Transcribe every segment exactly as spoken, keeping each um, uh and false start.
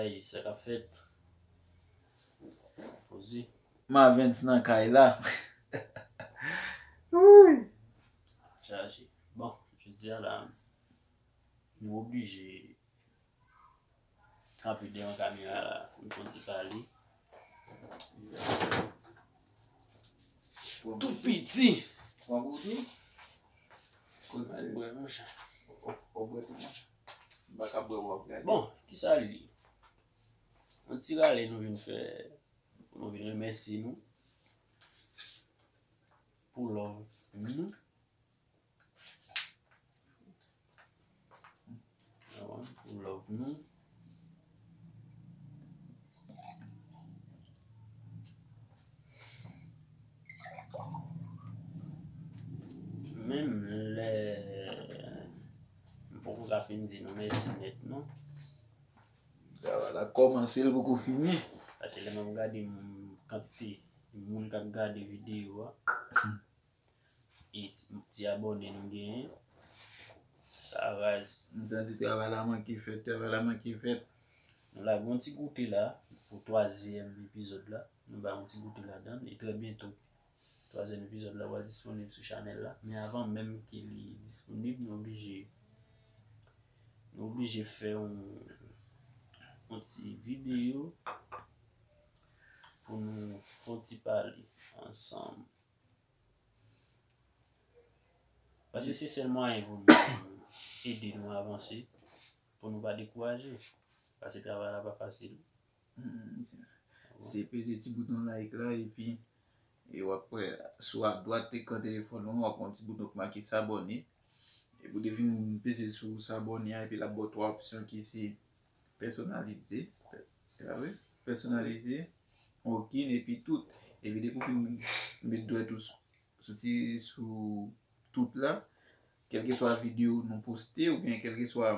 Sa k ap fèt? Poze. Mavens nan kay la. Wi. Chaje. Bon, jodi a la, nou oblije kanpe devan kamera la pou n fè yon ti pale. Tou piti. Pran pou tou? Al bwè, monchè. Ou bwè tou, monchè. M pa ka bwè, w ap gade. Bon, kisa l ye? Yon ti rale nou vin fè, nou vin remèsye nou pou love nou. Pou love nou. Menm lè m poko ka fin di nou mèsi nèt non. Travay la kòmanse, l poko fini. Paske lè m ap gade m, kantite moun k ap gade videyo a, e ti, ti abòne nou genyen, sa raz. M santi travay la manke fèt, travay la manke fèt. Nou lage yon ti goute la pou twazyèm epizòd la. Nou bay yon ti goute ladan l, e trè byento twazyèm epizòd la pral disponib sou chanèl la. Men avan menm ke li disponib, nou oblije, nou oblije fè yon, yon ti videyo pou nou fè yon ti pale ansanm. Paske se sèl mwayen pou nou ede nou avanse, pou nou pa dekouraje. Paske travay la pa fasil. Mm, se, se peze ti bouton like la, epi, e w ap wè sou adwat ekran telefòn ou, w ap wè yon ti bouton ki make s'abonner. Epi w te vin peze sou s'abonner a, epi l ap ba w twa opsyon ki se pèsonalize, pè-, e pa vre? Pèsonalize, okin, epi tout. Epi depi w fin met dwèt ou sou, sou ti, sou tout la, kèlkeswa videyo nou poste, oubyen kèlkeswa,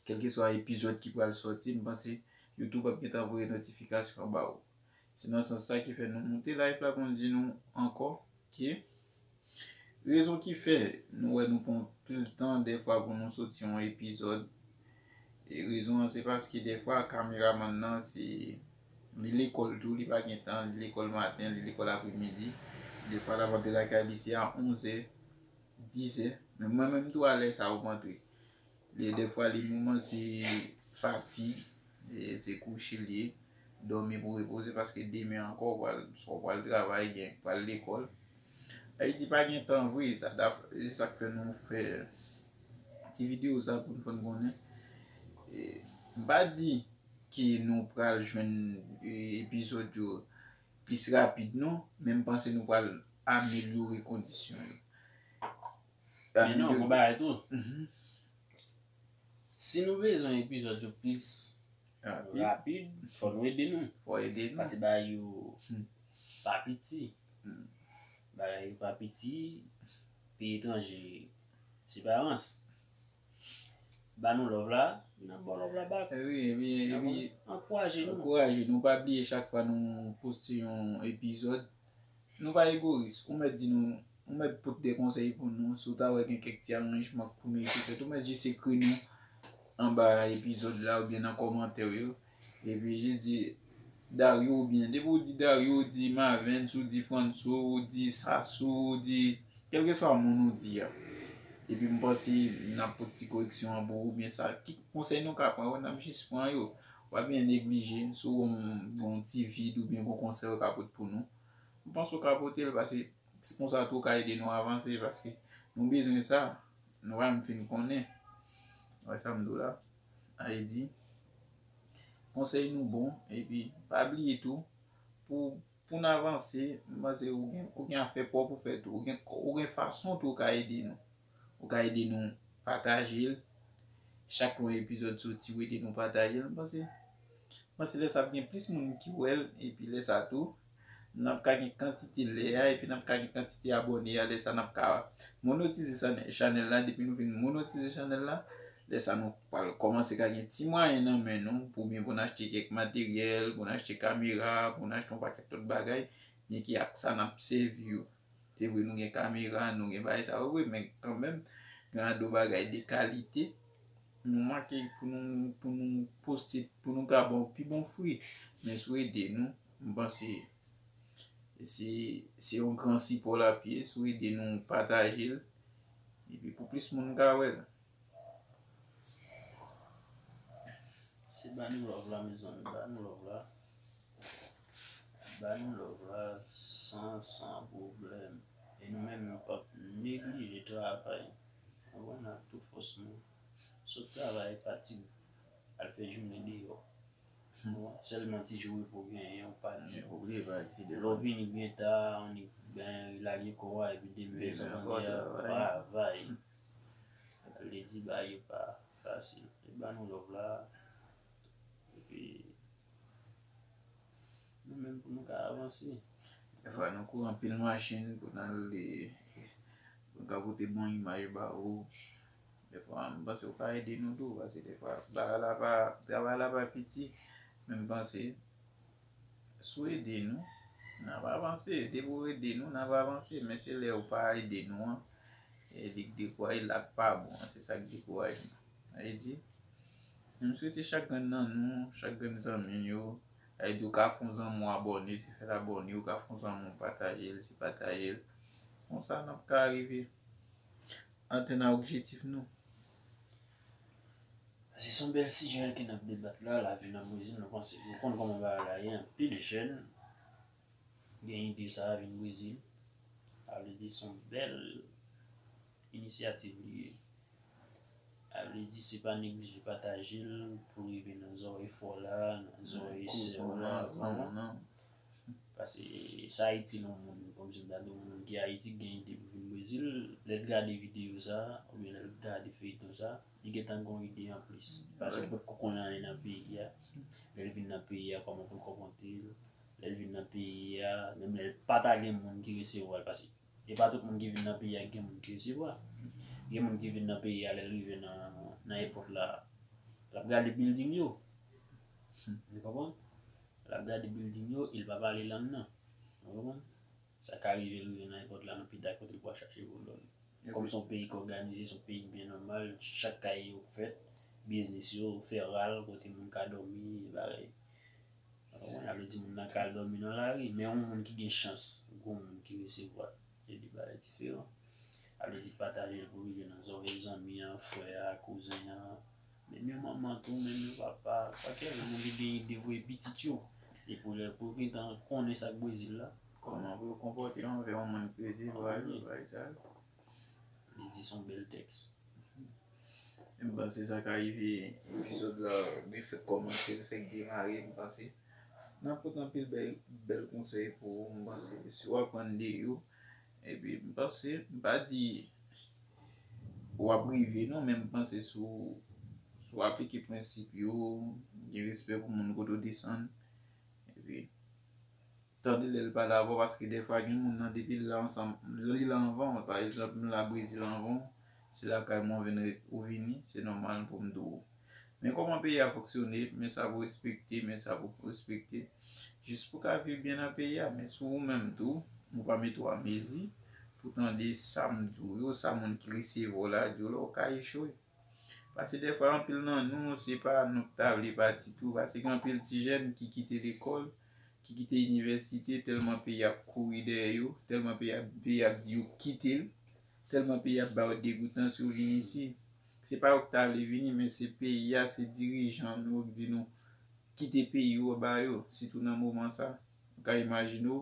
kèlkeswa epizòd ki pral sòti, m panse YouTube ap gentan voye notifikasyon ba ou. Se nan sans sa ki fè nou moute live la pou n di nou ankò ke rezon ki fè nou wè nou pran anpil tan dèfwa pou nou soti yon epizòd. E rezon an se paske dèfwa kameramann nan se, li lekòl tou, li pa gen tan, li lekòl maten, li lekòl apremidi. Dèfwa l ap antre lakay li se a onzè, dizè. Men mwen menm tou a lè sa a ou antre. Li, dèfwa li moman se fatig, e se kouche li ye. Dòmi pou repoze paske demen ankò ou pral, swa ou pral travay, gen pral lekòl. Ayiti pa gen tan vre, sa dap-, se sa k fè nou fè ti videyo sa pou n fè n konnen. E, m pa di ke nou pral jwenn, e, epizòd yo plis rapid non, men m panse nou pral amelyore kondisyon yo. Men non, gon bagay tou. Mhm. Si nou bezwen epizòd yo plis rapid, fò nou ede nou. Fò ede nou. Paske bagay yo pa piti. Hmm. Bagay yo pa piti. Peyi etranje, se pa rans. Ba nou love la, n ap ba w love la back. E wi, e wi, e wi. Ankouraje nou. Ankouraje nou. Pa bliye chak fwa nou poste yon epizòd, nou pa egoyis. Ou mèt di nou, ou mèt pote de konsèy pou nou. Si w ta wè gen kèk ti aranjman k pou merite fèt, ou mèt jis ekri nou anba epizòd la oubyen nan kòmantè yo. Epi jis di Dario oubyen, depi w di Dario, w di Mavens, w di Franso, w di Sassou, w di kèlkeswa moun ou di a. Epi m panse n ap pote ti koreksyon an pou ou, oubyen sa, ki konsèy nou ka pran yo, n ap jis pran yo. W ap byen neglije, si w gen yon, yon ti vid oubyen yon konsèy ou ka pote pou nou. M panse w ka pote l, paske se konsa tou w ka ede nou avanse, paske nou bezwen sa. Nou pa menm fin konnen. Wè sa m di w la? Ayiti. Konsèy nou bon, epi pa bliye tou, pou, pou n avanse, m panse ou gen, ou gen afè pa w pou fè tou. Ou gen, ou gen fason tou ou ka ede nou. Ou ka ede nou pataje l. Chak lè yon epizòd soti, ou ede nou pataje l. M panse, m panse lè sa ap gen plis moun ki wè l, epi lè sa tou, n ap ka gen kantite lè a, epi n ap ka gen kantite abòne a, lè sa n ap ka monotize chanè-, chanèl la, depi nou fin monotize chanèl la, lè sa nou pral kòmanse ka gen ti mwayen nan men nou, pou byen pou n achte kèk materyèl, pou n achte kamera, pou n achte yon pakèt lòt bagay, byen ki ak sa n ap sèvi yo. Se vre nou gen kamera, nou gen bagay sa yo vre, men kanmenm, gen ado bagay de kalite, nou manke pou nou, pou nou poste pou nou ka ba w pi bon fwi. Men si w ede nou, m panse se, se yon gran sipò l ap ye. Si w ede nou pataje l, epi pou plis moun ka wè l. Se ba nou love la, mezanmi, ba nou love la. Ba nou love la san, san pwoblèm. E nou menm, nou p ap neglije travay. Konprann, ak tout fòs nou. Sot travay, pati, al fè jounen deyò. Bon, sèlman ti jou repo genyen, ou pati. Ti pou li pati de lè w vini byen ta, ou ni byen lage kò a, epi demen sa w vini a travay. Sa vle di bagay yo pa fasil. E ba nou love la. Epi nou menm pou nou ka avanse. Defwa nou kouri anpil machin pou n al, pou n ka pote bon imaj ba ou. Defwa m panse ou ka ede nou tou, paske defwa bagay la pa, travay la pa piti. Men m panse si w ede nou, n ap avanse. Depi w ede nou, n ap avanse. Men se lè ou pa ede nou an, e li k dekouraje, la k pa bon an, se sa k dekouraje nou. Sa vle di, m swete chak grenn nan nou, chak grenn zanmi n yo, sa vle di ou ka fè yon zanmi w abòne, se fè l abòne, ou ka fè yon zanmi w pataje l, se pataje l. Konsa n ap ka rive atenn a objektif nou. Se yon bèl sijè ke n ap debat la, lavi nan Brezil, nou panse, nou konn kòman bagay la ye, anpil jèn gen ide sa a vin Brezil. Sa vle di se yon bèl inisyativ li ye. Sa vle di se pa neglije pataje l pou rive nan zòrèy frè w la, nan zòrèy sè w la, konprann? Paske sa itil yon moun, kòmsi m ta di yon moun ki Ayiti ki gen ide pou vin Brezil, lè l gade videyo sa, oubyen lè l gade feyton sa, li gentan gen yon ide anplis. Paske l potko konn anyen nan peyi a. Lè l vin nan peyi a, kòman pou l konpòte l? Lè l vin nan peyi a, menm lè l pa ta gen moun ki resevwa l, paske e pa tout moun ki vin nan peyi a ki gen moun ki resevwa. Gen moun ki vin nan peyi a, lè l rive nan, nan èpòt la, l ap gade building yo. Ou konprann? L ap gade building yo, e l pa pale lang nan. Ou konprann? Sa ka rive l rive nan èpòt la, nan pita kote l pral chache pou l dòmi. Kòm se yon peyi k òganize, se yon peyi k byen nòmal, chak kay yo fèt, biznis yo fè ral, kote moun ka dòmi, bagay. Ou konprann? Sa vle di moun nan ka al dòmi nan lari, men yon moun ki gen chans, gwo moun ki resevwa l, se de bagay diferan. Sa vle di pataje l pou rive nan zòrèy zanmi an, frè a, kouzen an, menm yon manman tou, menm yon papa, pakèt moun ki gen ide voye pitit yo. E pou lè, pou yo gentan konnen sa k Brezil la. Kòman pou yo konpòte yo anvè yon moun ki resevwa yo, bagay sa yo. Li di se yon bèl tèks. M panse sa ka rive epizòd la, li fèk kòmanse, li fèk demare, m panse. N ap pote anpil bèl, bèl konsèy pou ou, m panse. Si w aprann de yo, epi m panse, m pa di w ap rive non, men m panse si w, si w aplike prensip yo, gen respè pou moun kote w desann, epi tande lè l pale avè w, paske dèfwa gen moun nan depi l la ansanm, li la anvan w, pa egzanp, m la Brezil anvan w, se lakay mwen w vin re-, ou vini, se nòmal pou m di w. Men kòman peyi a fonksyone, men sa pou respekte, men sa pou respekte. Jis pou ka viv byen nan peyi a, men si ou menm tou, ou pa mete w a mezi pou tande sa m di w yo, sa moun ki resevwa w la di w la, ou ka echwe. Paske dèfwa, anpil nan nou, se pa nou ki ta vle pati tou. Paske gen anpil ti jèn ki kite lekòl, ki kite inivèsite, tèlman peyi ap kouri dèyè yo, tèlman peyi ap, peyi ap di yo kite l, tèlman peyi ap ba yo degoutans, yo vin isi. Se pa yo ki ta vle vini, men se peyi a, se dirijan nou yo ki di nou kite peyi yo ba yo, sitou nan moman sa. Ou ka imajine w,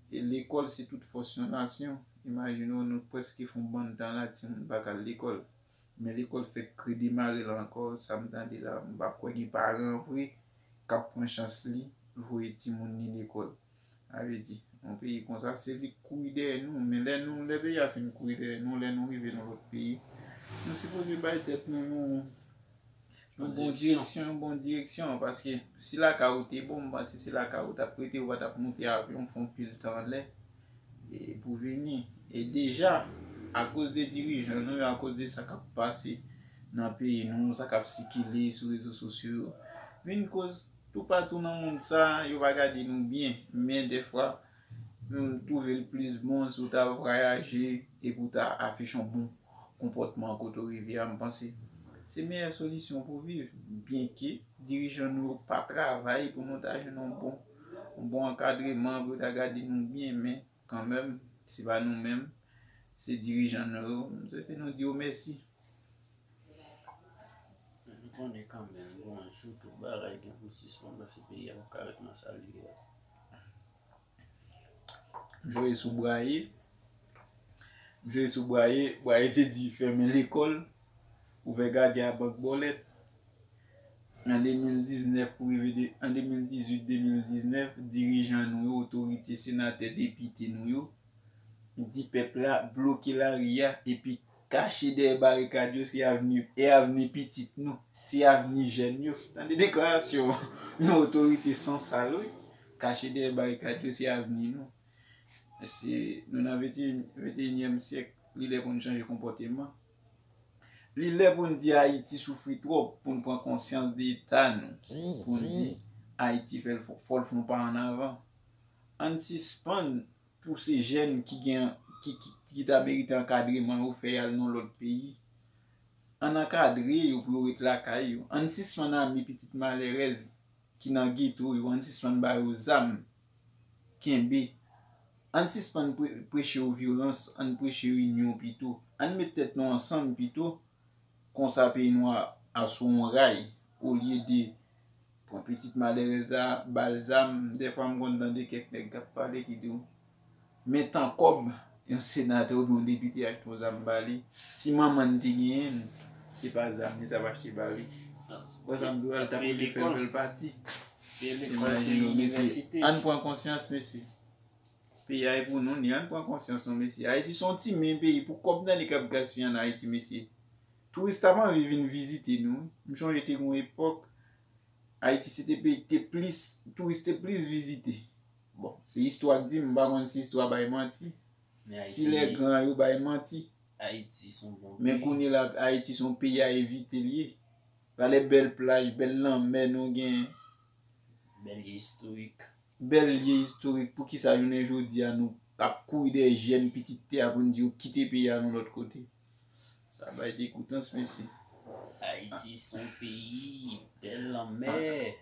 e lekòl se tout fòs yon nasyon. Imajine w, nou prèske fè yon bann tan la, timoun pa ka al lekòl. Men lekòl fèk redemare la ankò, sa m tande la, m pa kwè gen paran vre k ap pran chans li, voye timoun li lekòl. Sa vle di, yon peyi konsa, se li k kouri dèyè nou, men lè nou, lè peyi a fin kouri dèyè nou, lè nou rive nan lòt peyi, nou sipoze bay tèt nou yon, yon bon direksyon, yon bon direksyon, paske si lakay ou te bon, m panse se lakay ou t ap rete, ou pa t ap moute avyon, fè yon pil tan anlè, e, pou vini. E deja, akoz de dirijan nou yo, akoz de sa k ap pase nan peyi nou, sa k ap sikile sou rezo sosyo yo, vin koz toupatou nan mond sa, yo pa gade nou byen. Men dèfwa, m twouve l plis bon si w ta vwayaje epi w ta afiche yon bon konpòtman kote w rive a, m panse. Se meyè solisyon pou viv. Byenke dirijan nou yo pa travay pou nou ta jwenn yon bon, yon bon ankadreman, pou yo ta gade nou byen, men kanmenm, se pa nou menm, se dirijan nou yo. M swete nou di yo mèsi. Nou konnen kanmenm, gon jou tout bagay gen pou sispann, paske peyi a p ap ka ret nan sa l ye a. M chwazi sou Bwaye. M chwazi sou Bwaye. Bwaye te di fèmen lekòl, ouvè gagè a bank bòlèt. An de mil diznèf pou rive de, an de mil dizuit, de mil diznèf, dirijan nou yo, otorite, senatè, depite nou yo, di pèp la bloke lari a epi kache dèyè barikad yo, se avni, e avni pitit nou, se avni jèn yo. Tande deklarasyon yon otorite sansal, wi. Kache dèyè barikad yo, se avni nou. Mesye, nou nan venteyinyèm syèk, li lè pou n chanje konpòteman. Li lè pou n di Ayiti soufri twòp, pou n pran konsyans de eta nou, pou n di Ayiti fè l fò, fò l fè yon pa ann avan. Ann sispann pouse jèn ki gen, ki, ki, ki ta merite ankadreman yo fè y al nan lòt peyi. Ann ankadre yo pou yo ret lakay yo. Ann sispann ame pitit malerèz ki nan geto yo, ann sispann ba yo zam, kenbe. Ann sispann pre, preche yo vyolans, ann preche yo inyon pito. Ann met tèt nou ansanm pito, konsa peyi nou a, a sou yon ray, olye de pran pitit malerèz la, ba l zam. Dèfwa m konn tande kèk nèg k ap pale ki di w, men tan kòb yon senatè oubyen yon depite achte yon zam ba li, si manman n te genyen l, se pa zam li t ap achte ba li. Wè sa m di w a, l t ap rete fè l fè l pati. Imajine w, mesye. Ann pran konsyans, mesye. Peyi a e pou nou, ni ann pran konsyans non, mesye. Ayiti se yon ti men peyi, pou kòb nan li k ap gaspiye ann Ayiti, mesye. Touris t ap anvi vin vizite nou, wi. M chonje te gon epòk, Ayiti se te peyi ki te plis, touris te plis vizite. Bon, se istwa k di, m pa konn si istwa bay manti. Si lè gran yo bay manti. Ayiti se yon bon Men kounye la, Ayiti se yon peyi a evite l ye. Gade bèl plaj, bèl lanmè nou gen. Bèl lye istorik. Bèl lye istorik, poukisa jounen jodi a nou ap kouri dèyè jèn pitit tè a pou n di yo kite peyi a nou lòt kote? Sa bay degoutans, mesye. Ayiti se yon peyi bèl lanmè.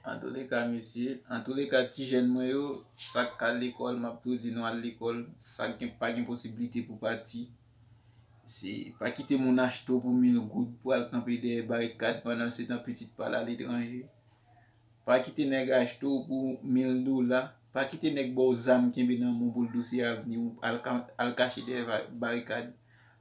Antouleka, mesye, antouleka, ti jèn mwen yo, sa k ka al lekòl, m ap tou di nou al lekòl, sa k gen, pa gen posiblite pou pati. Se pa kite moun achte w pou mil goud pou al kanpe dèyè barikad pandan se tan pitit pa l aletranje. Pa kite nèg achte w pou mil dola. Pa kite nèg ba w zam kenbe nan men w pou l di w se avni w. Al ka, al kache dèyè va, barikad.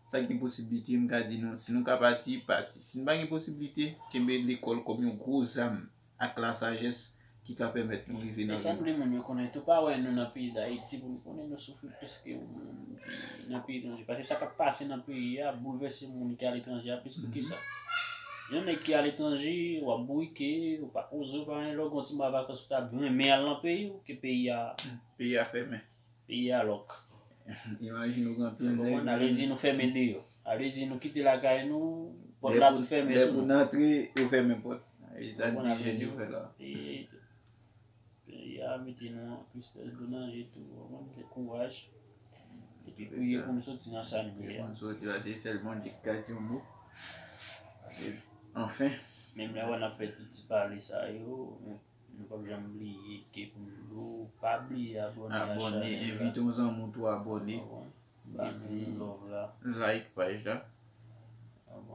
Sa k gen posiblite, m ka di nou, si nou ka pati, pati. Si n pa gen posiblite, kenbe lekòl kòm yon gwo zam ak lasajès ki ka pèmèt nou rive nan. E sa nou vle moun yo konnen tou, pa wè nou nan peyi Dayiti pou nou konnen nou soufri plis ke yon moun ki nan peyi etranje. Paske sa k ap pase nan peyi a boulvèse moun ki aletranje a plis. Poukisa? Yon nèg ki aletranje, w ap bourike, ou pa poze, ou pa anyen, lè w gen yon ti mwa vakans ou ta renmen al nan peyi w, ke peyi a. Peyi a fèmen. Peyi a lòk. Imajine w gen anpil nèg. Sa vle di nou fèmen deyò. Sa vle di nou kite lakay nou, pòt la tou fèmen sou nou. Lè pou n antre, yo fèmen pòt. E sa n di jèn yo fè la. Peyi a mete nou an tristès, dlo nan je tou. Ou konprann? Fè kouraj. Epi priye pou n soti nan sa nou ye a. Pou n soti la, se sèl Bondye ki ka di yon mo. Paske, anfen. Menm lè w wè n ap fè tout ti pale sa yo, nou p ap janm bliye ke pou n di w pa bliye abòne a chanèl la. Abòne, envite yon zanmi w tou abòne. Epi like paj la.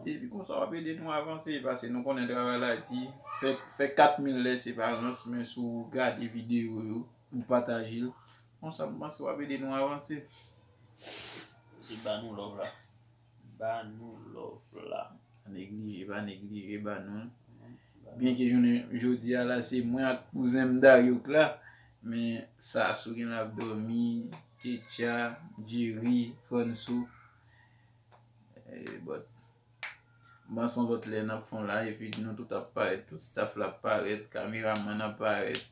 Epi konsa w ap ede nou avanse, paske nou konnen travay la di, fè, fè kat mil lè se pa rans, men si w gade videyo yo, ou pataje l, konsa m panse w ap ede nou avanse. Se ba nou love la. Ba nou love la. Pa neglije, pa neglije ba nou l. Byenke jounen jodi a la se mwen ak kouzen m Dario k la, men Sassou gen l ap dòmi, Ketcha, Jerry, Franso. Eh, but, m panse yon lòt lè n ap fè yon live, epi nou tout ap parèt, tout staff la ap parèt, kameramann ap parèt.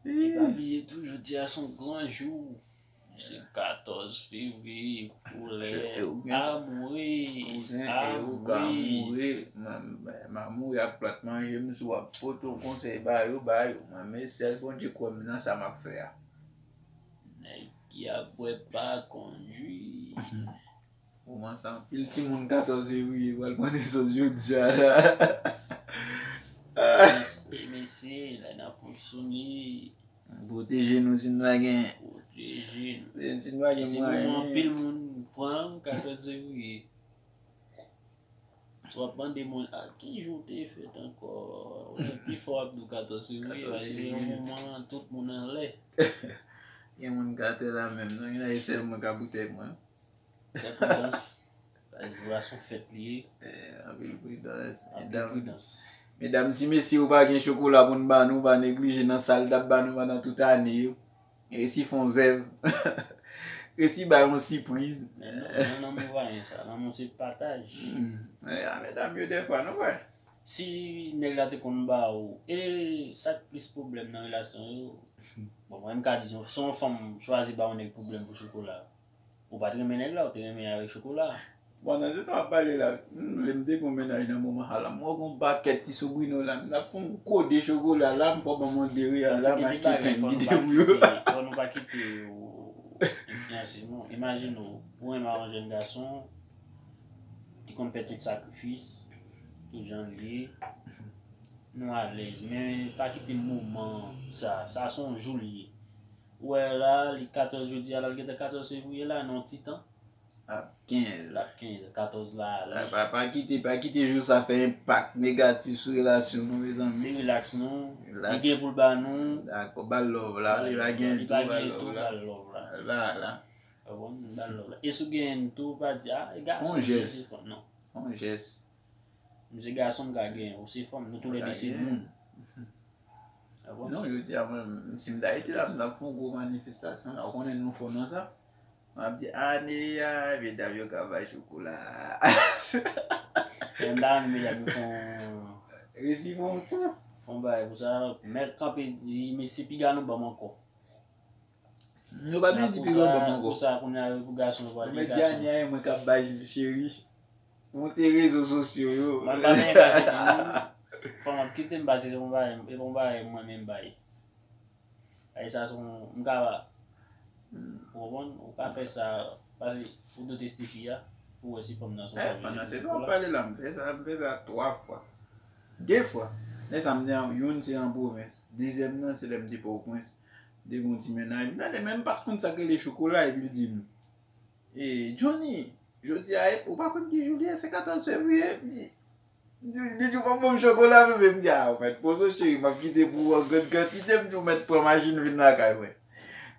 E pa bliye tou, jodi a se yon gran jou. Se katòz fevriye, koulè Amouri. Kouzen, e ou ka mouri. M a mouri ak plat manje m, si w ap pote yon konsèy ba yo, ba yo. Mwen, men sèl Bondye kwè m nan sa m ap fè a. Nèg ki ap bwè pa kondwi. Moman sa, anpil timoun katòz fevriye pral pran nesans jodi a la. Mes- Mesye, la n ap fonksyone. Pwoteje nou si n pa gen. Pwoteje nou. Si n pa gen Se moman mwayen. Anpil moun pran katòz fevriye. Si w ap mande moun, a ki jou w te fèt ankò? Ou menm pifò w ap di w katòz fevriye, paske se yon moman tout moun anlè. Gen moun k atè la menm, non, gen se sèl mwen k ap boutèy mwen. Fè pridans. Paske jou a se yon fèt li ye. Eh, anpil pridans. Anpil Medam, pridans. medam, si mesye ou pa gen chokola pou n ba nou, pa neglije nan sa l t ap ba nou pandan tout ane yo. Resi fè yon zèv. Resi bay yon sipriz. Men non, non, lanmou pa gen sa. Lanmou se pataj. Hmm. Eh, a medam yo dèfwa, nou wè. Si nèg la te konn ba ou, e sa k plis pwoblèm nan relasyon yo. Bon, mwen m ka di, si yon fanm chwazi ba yon nèg pwoblèm pou chokola, ou pa t renmen nèg la, ou te renmen avèk chokola. Bon, nan se nou ap pale la, m vle m te gon mennaj nan moman sa la. M wè gon pakèt ti sobrino la, m ap fè yon kode chokola la, m fò ban mwen de reyal la, m Paske achte gen pen bagay, fò nou kite pa pou yo. Kite, fò nou pa kite yo enfliyanse nou. Imajine w, ou renmen yon jèn gason ki konn fè tout sakrifis, tout jan l ye, nou alèz, men pa kite moman sa, sa se yon jou l ye. Ou wè la, li katòz jodi a la, l gentan katòz fevriye la, nan yon ti tan. Ap kenz. L ap kenz, katòz la ale. Pa, pa, pa kite, pa kite jou sa fè enpak negatif sou relasyon nou, mezanmi. Se relax nou. Relax. Li gen pou l ba nou. Dakò, ba l love la, li pa gen Li tou, pa ba gen love tou, la. Ba l love la. La, la. Ou konprann? Ba l love la. E si w gen tou, pa di, a, e gason, Fè yon jès. Non. Fè yon jès. M se gason, m ka gen, ou se fanm, nou toulède se moun. Ou konprann? Non, yo di a mwen, si m t Ayiti la, m t ap fè yon gwo manifestasyon la. Ou konnen nou fò nan sa. M ap di, ane a, medam yo ka bay chokola. Men m ta renmen medam yo fè yon, Resi fè yon kou. Fè yon bagay pou sa. Mèt kanpe, di, mesye, piga nou ban m ankò. Nou pa byen di Pou piga sa, ban m ankò. Pou sa, konnen avèk pou gason, pou Ou al mèt gason. Ganya e mwen k ap bay cheri. Monte rezo sosyo yo. Mwen pa menm ka chèche moun. Fanm ap kite m, paske se yon bagay, e yon bagay mwen menm bay. Ay sa se yon, m ka, ou konprann? Ou ka fè sa, paske ou dwe teste fi a, pou wè si fanm nan se yon Eh, fanm pandan ki se jwenn tan w ap chokola. Pale la, m fè sa, m fè sa twa fwa. De fwa. Lè sa m te an, youn se an pwovens. Dezyèm nan, se lè m te Pòtoprens. M te gen yon ti mennaj. M gade, men m pa t konn sa k rele chokola, epi l di m, e, Johnny, jodi a, ou pa konn ki jou li ye, se katòz fevriye. M di, li, li di, ou pa ban m chokola, bebe. M di, a, ou mèt poze w, cheri, m ap kite pou ou an grann kantite. M di, ou mèt pran machin vin lakay mwen.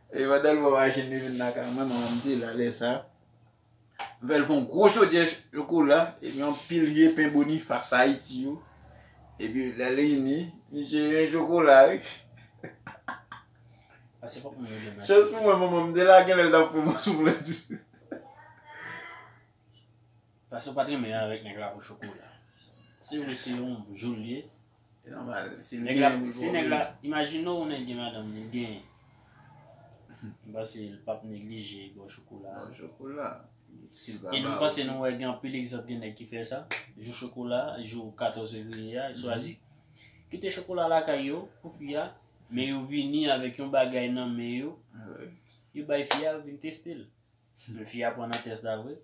E pandan l pran machin li vin lakay mwen, manman m te la lè sa. M fè l fè yon gwo chodyè chokola, epi yon pil vye pen Bonifas Ayiti yo. Epi lè l vini, misye gen chokola, wi. Paske fòk moun yo gen Chans pou mwen, manman m te la, genlè l t ap fè m yon souflèt. Paske w pa t renmen avèk nèg la pou chokola. Se vre, se yon jou l ye. E nòmal, si l Nèg la, gen si nèg la, imajine w, nèg gen madanm li, l gen. M panse l p ap neglije ba w chokola. Bon, chokola. Si l pa E nou ba panse ou. Nou wè gen anpil egzanp gen nèg ki fè sa. Jou chokola, jou katòz fevriye a, yo chwazi kite chokola lakay yo pou fi a, men yo vini avèk yon bagay nan men yo, Wi. Yo bay fi a, yo vin teste l. Men fi a pran nan tès la vre.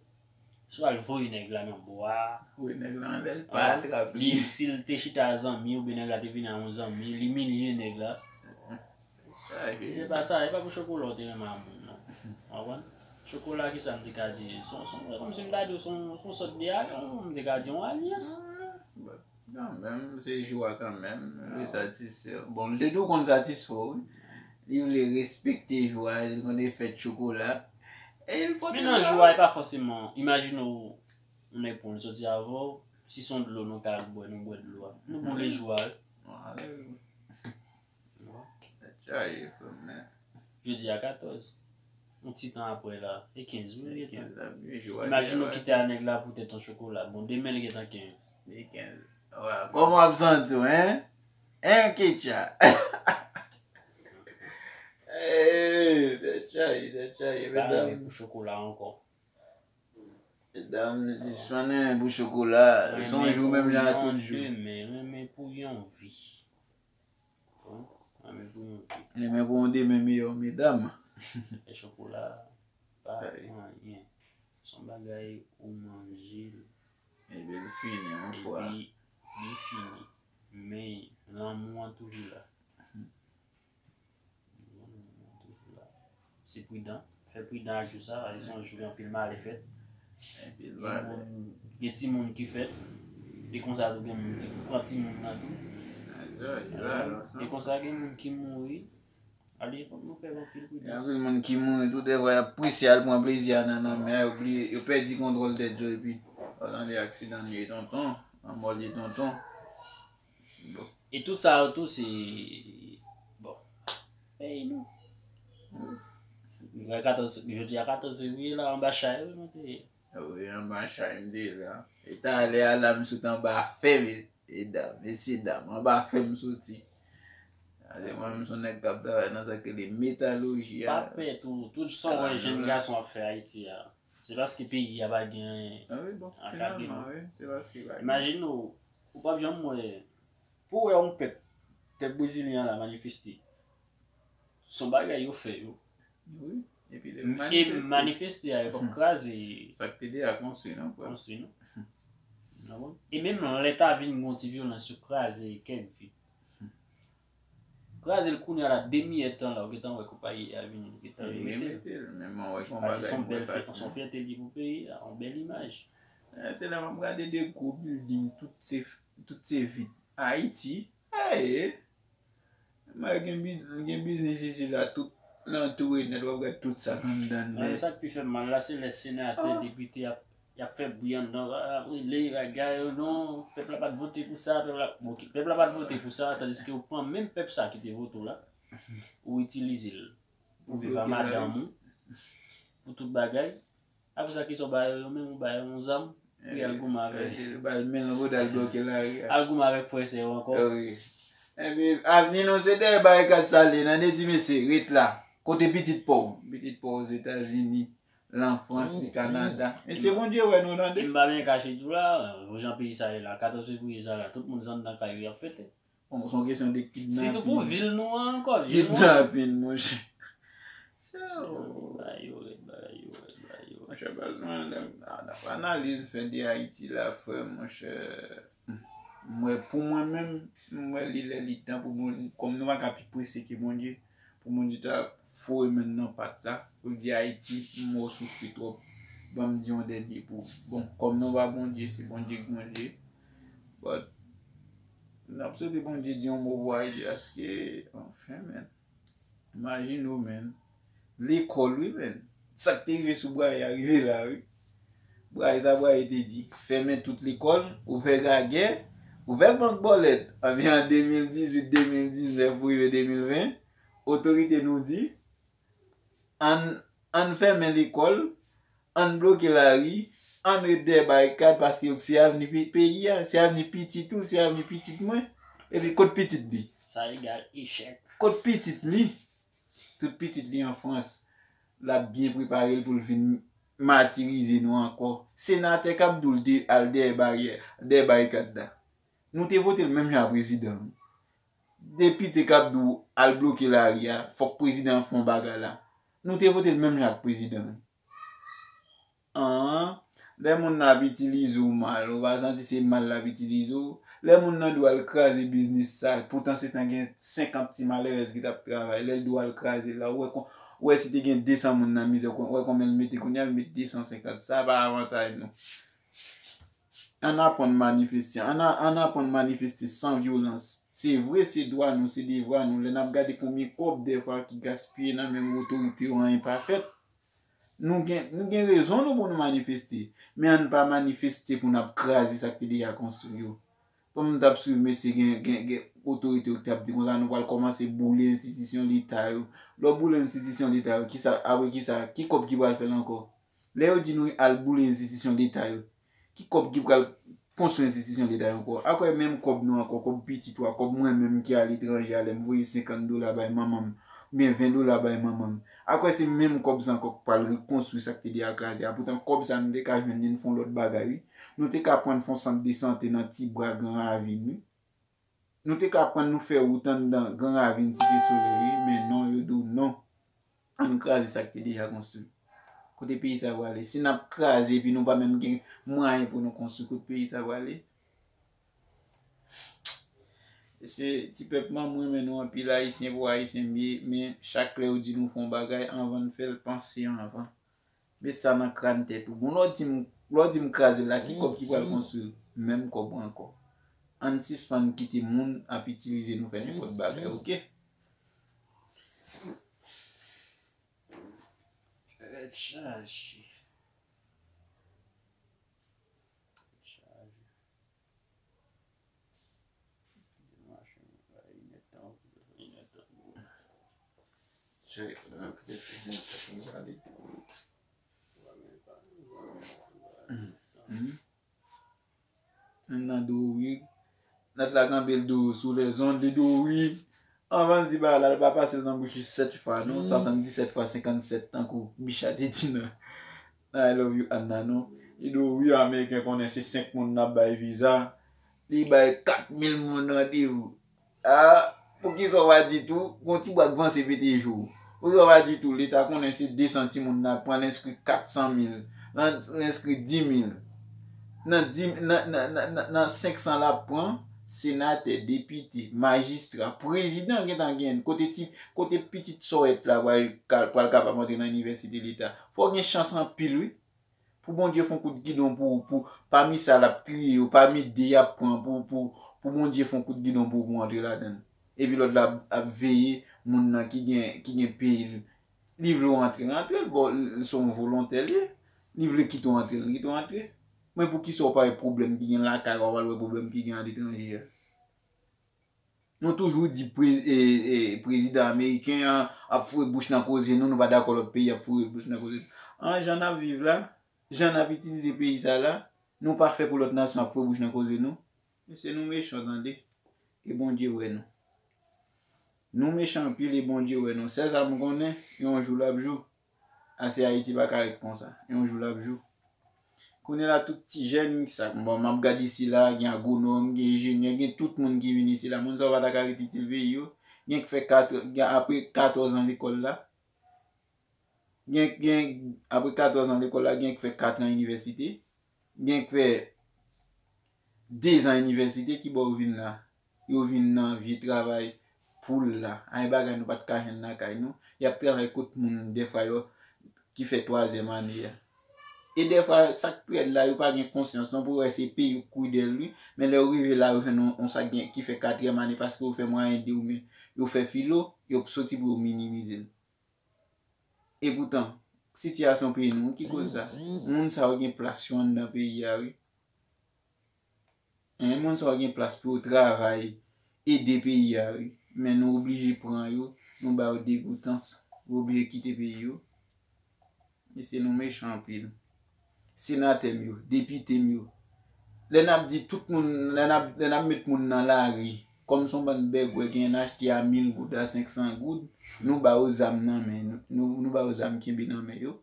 Swa l voye nèg la nan bwa. Voye nèg la anlè, l pa atrap Li, li. Si l te chita a zanmi, oubyen nèg la te vin a yon zanmi, l imilye nèg la. Sa, E se pa sa, e pa pou chokola w te renmen a moun, non. Ou konprann? Chokola, ki sa m te ka di? Son, son, kòmsi m ta di w, son, son sòt de alyon, m te ka di yon alyans. Kanmenm, se jou a kanmenm, li satisfè. Bon, li te tou konn satisfè w, wi. Li vle respekte jou a, li konn e fèt chokola. E li pote Men nan jou a, e pa fòseman, imajine w, yon nèg pran l soti avè w, si se yon dlo nou ka bwè, nou bwè dlo a. Nou boule jou a, wi. Chaje, frè m, men. Jodi a katòz. Yon ti tan apre la, e kenz, wi, li gentan. Kenz la, men jou a Imajine w deja kite a nèg la poutèt yon chokola. Bon, demen li gentan kenz. Li kenz. Wè, kòman w ap santi w, en? En, Ketcha? Ey, tèt chaje, tèt chaje, Pa medam. Renmen pou chokola ankò. Medam, sispann renmen pou chokola. Se yon jou menm jan ak tout jou. Renmen, renmen pou yon vi. Bon, renmen pou yon vi. Renmen pou yon demen miyò, medam. E chokola, pa anyen. Se yon bagay ou manje l, Epi l fini yon fwa. Epi li fini. Men lanmou an toujou la. Lanmou an toujou la. Se pridan. Fè pridan ak jou sa, paske se yon jou gen anpil malè fèt. Epi l Gen valè. moun, gen timoun ki fèt. E konsa tou gen moun ki pran timoun nan tou. Ayo, li valè. E konsa gen moun ki mouri. Ale, fòk nou fè anpil Gen pridans. anpil moun ki mouri tou, devwa y ap prese al pran plezi a nan nan men, yo bliye, yo pèdi kontwòl tèt yo epi. Ou tande aksidan li ye tonton, lanmò li ye tonton. E tout sa yo tou se, bon, peyi nou. Jodi a katòz fevriye la, anba chay wi nou te ye. Wi, anba chay m te la. E talè a la m sot anba fè, mesye dam, mesye dam, anba fè m soti. Ase mwen m se yon nèg k ap travay nan sa k rele metaloji a. Pa pè tou, tout sa w wè jèn gason ap fè Ayiti a, se paske peyi a pa gen anyen. Ah wi, bon, Akademi. Finalman, wi, se paske pa gen. Imajine w, ou p ap janm wè, pou w wè yon pèp, pèp brezilyen an la manifeste. Se yon bagay yo fè yo. Wi, epi lè E manifeste a, yo p ap kraze Sa k te deja konstwi, non, frè. Konstwi, non? Ou konprann? E menm lè ta vin gen yon ti vyolans, yo kraze kèk vi. Kraze l kounye a la, de miyèt tan la, ou gentan wè konpayi a vini, ou gentan Li remete l. remete l, men mwen wè se yon Paske se bagay yon mwen bèl fè, pase. se yon fyète li pou peyi a, yon bèl imaj. Eh, se la m ap gade de gwo building, tout se, tout se vit. Ayiti, eh, mwen gen bi-, gen biznis isi la, tout lantoure nèt, w ap gade tout sa k anndan Mwen, nèt. sa k pi fè m mal la, se lè senatè, depite ap, y ap fè bri anndan, y ap rele, y ap gaye yo, non, pèp la pa t vote pou sa, pèp la, bon, ok, pèp la pa t vote pou sa, tandiske ou pran menm pèp sa ki te vote w la, ou itilize l pou viv a madanm ou, pou tout bagay. Apre sa, kisa w ba yo, yo menm ou ba yo yon zam, pou y al goumen avè. Bal men l rode al bloke lari a. Al goumen avèk frè sè yo ankò. Wi. Epi, avni nou se dèyè barikad sa l ye, nan de di mesye, ret la. Kote pitit pa w? Pitit pa w Ozetazini, Lafrans, li Kanada. Mesye, Bondye wè nou, tande. E m pa byen kache tou la, jan peyi sa ye la, katòz fevriye sa la, tout moun anndan kay yo y ap fete. Bon, se yon kesyon de kidnapin. Sitou pou vil nou an ankò, vil nou an. Kidnapin, monchè. Bagay yo rèd, bagay yo rèd, bagay yo rèd. Monchè, baz mwen, nan, nan analiz m fè de Ayiti la, frè, monchè, m wè pou mwen menm, m wè li lè li tan pou Bondye, kòm nou pa ka pi prese ke Bondye, pou Bondye ta foure men l nan pat la, pou l di Ayiti, m wè w soufri twòp, ban m di yon dènye pou ou. Bon, kòm nou pa Bondye, se Bondye k Bondye, but, n ap swete Bondye di yon mo pou Ayiti, paske, anfen, men. Imajine w, men. Lekòl, wi, men. Sa k te rive sou Braille a rive la, wi. Braille sa Braille te di, fèmen tout lekòl, ouvè gagè, ouvè bank bòlèt. Anben, an de mil dizuit, de mil diznèf pou rive de mil ven, otorite nou di, ann, ann fèmen lekòl, ann bloke lari, ann ret dèyè barikad, paske se avni pe-, peyi a, se avni pitit ou, se avni pitit mwen. Epi kot pitit li? Sa egal echèk. Kot pitit li? Tout pitit li an Frans, l ap byen prepare l pou l vin matirize nou ankò. Senatè k ap di w l te al dèyè baryè, dèyè barikad la. Nou te vote l menm jan a prezidan. Depite k ap di w al bloke lari a, fòk prezidan an fè yon bagay la. Nou te vote l menm jan ak prezidan an. An, lè moun nan ap itilize w mal, ou pa santi se mal l ap itilize w? Lè moun nan di w al kraze biznis sa, poutan se tan gen senkant ti malerèz ki t ap travay, lè l di w al kraze l la, ou wè kon, ou wè si te gen desan moun nan mizè, kon, ou wè konbyen l mete kounye a, l met desan senkant. Sa pa avantaj nou. Ann aprann manifeste, ann a-, ann aprann manifeste san vyolans. Se vre, se dwa nou, se devwa nou. Lè n ap gade konbyen kòb dèfwa ki gaspiye nan men otorite yo, anyen pa fèt. Nou gen, nou gen rezon nou pou nou manifeste, men ann pa manifeste pou n ap kraze sa k te deja konstwi yo. Kòm m t ap swiv mesye, gen, gen, gen otorite yo ki t ap di konsa nou pral kòmanse boule enstitisyon Leta yo. Lè w boule enstitisyon Leta yo, kisa, apre kisa, ki kòb ki pral fè l ankò? Lè yo di nou al boule enstitisyon Leta yo, ki kòb ki pral konstwi enstitisyon Leta yo ankò? Akwè menm kòb nou ankò, kòb pitit ou a, kòb mwen menm ki aletranje a, lè m voye senkant dola bay manman m, oubyen ven dola bay manman m. Akwè se menm kòb sa ankò k pral rekonstwi sa k te deja kraze a. Poutan kòb sa nou te ka jwenn li n fè yon lòt bagay, wi. Nou te ka pran n fè yon sant de sante nan Ti Bwa Gran Ravin, wi. Nou te ka pran n nou fè wout anndan Gran Ravin Site Solèy, wi. Men non, yo di w non. Ann kraze sa k te deja konstwi. Kote peyi sa prale? Si n ap kraze epi nou pa menm gen mwayen pou nou konstwi, kote peyi sa prale? Mesye, ti pèp mwen, mwen renmen nou anpil, Ayisyen pou Ayisyen m ye, men chak lè yo di nou fè yon bagay, anvan n fè l, panse anvan. Met sa nan kràn tèt ou. Bon, lè w di m, lè w di m kraze l la, ki kòb ki pral konstwi l? Menm kòb ankò. Ann sispann kite moun ap itilize nou fè nenpòt bagay, oke? Tèt chaje. Tèt chaje. Nan do wi. Nèt la kanpe l do sou lèzond, li do wi. Anvan l di bagay la, li pa pase l nan bouch li sèt fwa, non. Swasanndisèt fwa senkannsèt, tankou Bicha te di nan I love you, Anna, non. Li di w, wi, Ameriken konnen se senk moun n ap bay viza. Li bay kat mil moun randevou. A, poukisa w pa di tou, gon ti bwa k vanse pete jou. Poukisa w pa di tou, Leta konnen se de san timoun n ap pran, l enskri kat san mil, l enskri dis mil. Nan di, nan, nan, nan, nan, nan senk san l ap pran, senatè, depite, majistra, prezidan gentan genyen. Kote ti, kote pitit sòyèt la pral, pral kapab antre nan inivèsite Leta? Fò w gen chans anpil, wi. Pou Bondye fè yon kout gidon pou, pou, pami sa l ap triye yo, pami de y ap pran, pou, pou, pou Bondye fè yon kout gidon pou, pou antre ladan l. Epi lòt la ap, ap veye moun nan ki gen, ki gen peyi l. Li vle w antre, l antre l, bon, l se yon volontè l ye. Li vle kite w antre, l kite w antre. Men poukisa w pa wè pwoblèm ki gen lakay ou, w al wè pwoblèm ki gen aletranje a? Nou toujou di pre, e, e, prezidan ameriken an ap foure bouch nan koze nou, nou pa dakò lòt peyi ap foure bouch nan koze nou. An, jan n ap viv la, jan n ap itilize peyi sa la, nou pa fè pou lòt nasyon ap foure bouch nan koze nou. Mesye, nou mechan, tande. E Bondye wè nou. Nou mechan anpil e Bondye wè nou. Sèl sa m konnen, yon jou l ap jou. Ase Ayiti pa ka ret konsa. Yon jou l ap jou. Kounye la, tout ti jèn, sa, bon, m ap gade isi la, gen agwonòm, gen enjenyè, gen tout moun ki vin isi la. Moun sa yo pa ta ka ret itil peyi yo. Gen k fè kat, gen apre katòz an lekòl la. Gen, gen, apre katòz an lekòl la, gen k fè kat an inivèsite. Gen k fè de zan inivèsite, ki bò yo vin la? Yo vin nan vye travay poul la. Ay bagay nou pa t ka jwenn lakay nou. Y ap travay kot moun dèfwa yo ki fè twazyèm ane a. E dèfwa, sa k pi rèd la, yo pa gen konsyans non pou wè se peyi yo k kouri dèyè l, wi. Men lè yo rive la, yo jwenn yon, yon sa k gen, ki fè katriyèm ane paske yo fè mwayen de oubyen yo fè filo, yo soti pou yo minimize l. Epoutan, sitiyasyon peyi nou, ki koz sa? Moun sa yo gen plas yo anndan peyi a, wi. Hein, moun sa yo gen plas pou yo travay, ede peyi a, wi. Men nou oblije pran yo, nou ba yo degoutans, yo oblije kite peyi yo. Mesye, nou mechan anpil. Senatè m yo, depite m yo. Lè n ap di tout moun, lè n ap, lè n ap met moun nan lari, kòm se yon bann bègwè, genyen n achte a mil goud, a senk san goud, nou ba yo zam nan men, nou, nou ba yo zam kenbe nan men yo.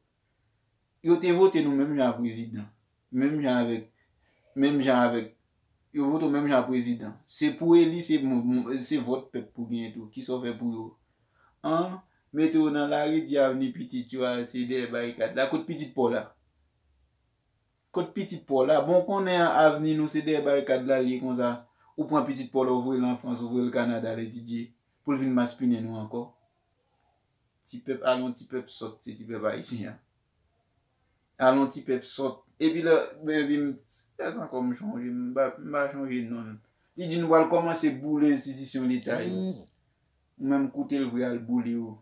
Yo te vote nou menm jan a prezidan. Menm jan avèk, menm jan avèk, yo vote w menm jan a prezidan. Se pou eli, se mou-, mou-, se vòt pèp pou genyen tou. Kisa w fè pou yo? An, mete yo nan lari, di avni pitit yo a, se dèyè barikad la. Kot pitit pa w la? Kot pitit pa w la? Bon, w konnen avni nou se dèyè barikad la l ye konsa. Ou pran pitit pa w la, ou voye l an Frans, ou voye l Kanada al etidye, pou l vin maspinen nou ankò. Ti pèp, al yon ti pèp sòt, se ti pèp ayisyen an. Al yon ti pèp sòt. Epi lè, epi m, lè sa ankò m chonje, m pa, m pa chonje non l. Li di nou pral kòmanse boule enstitisyon leta yo. Ou menm koute l vre al boule yo.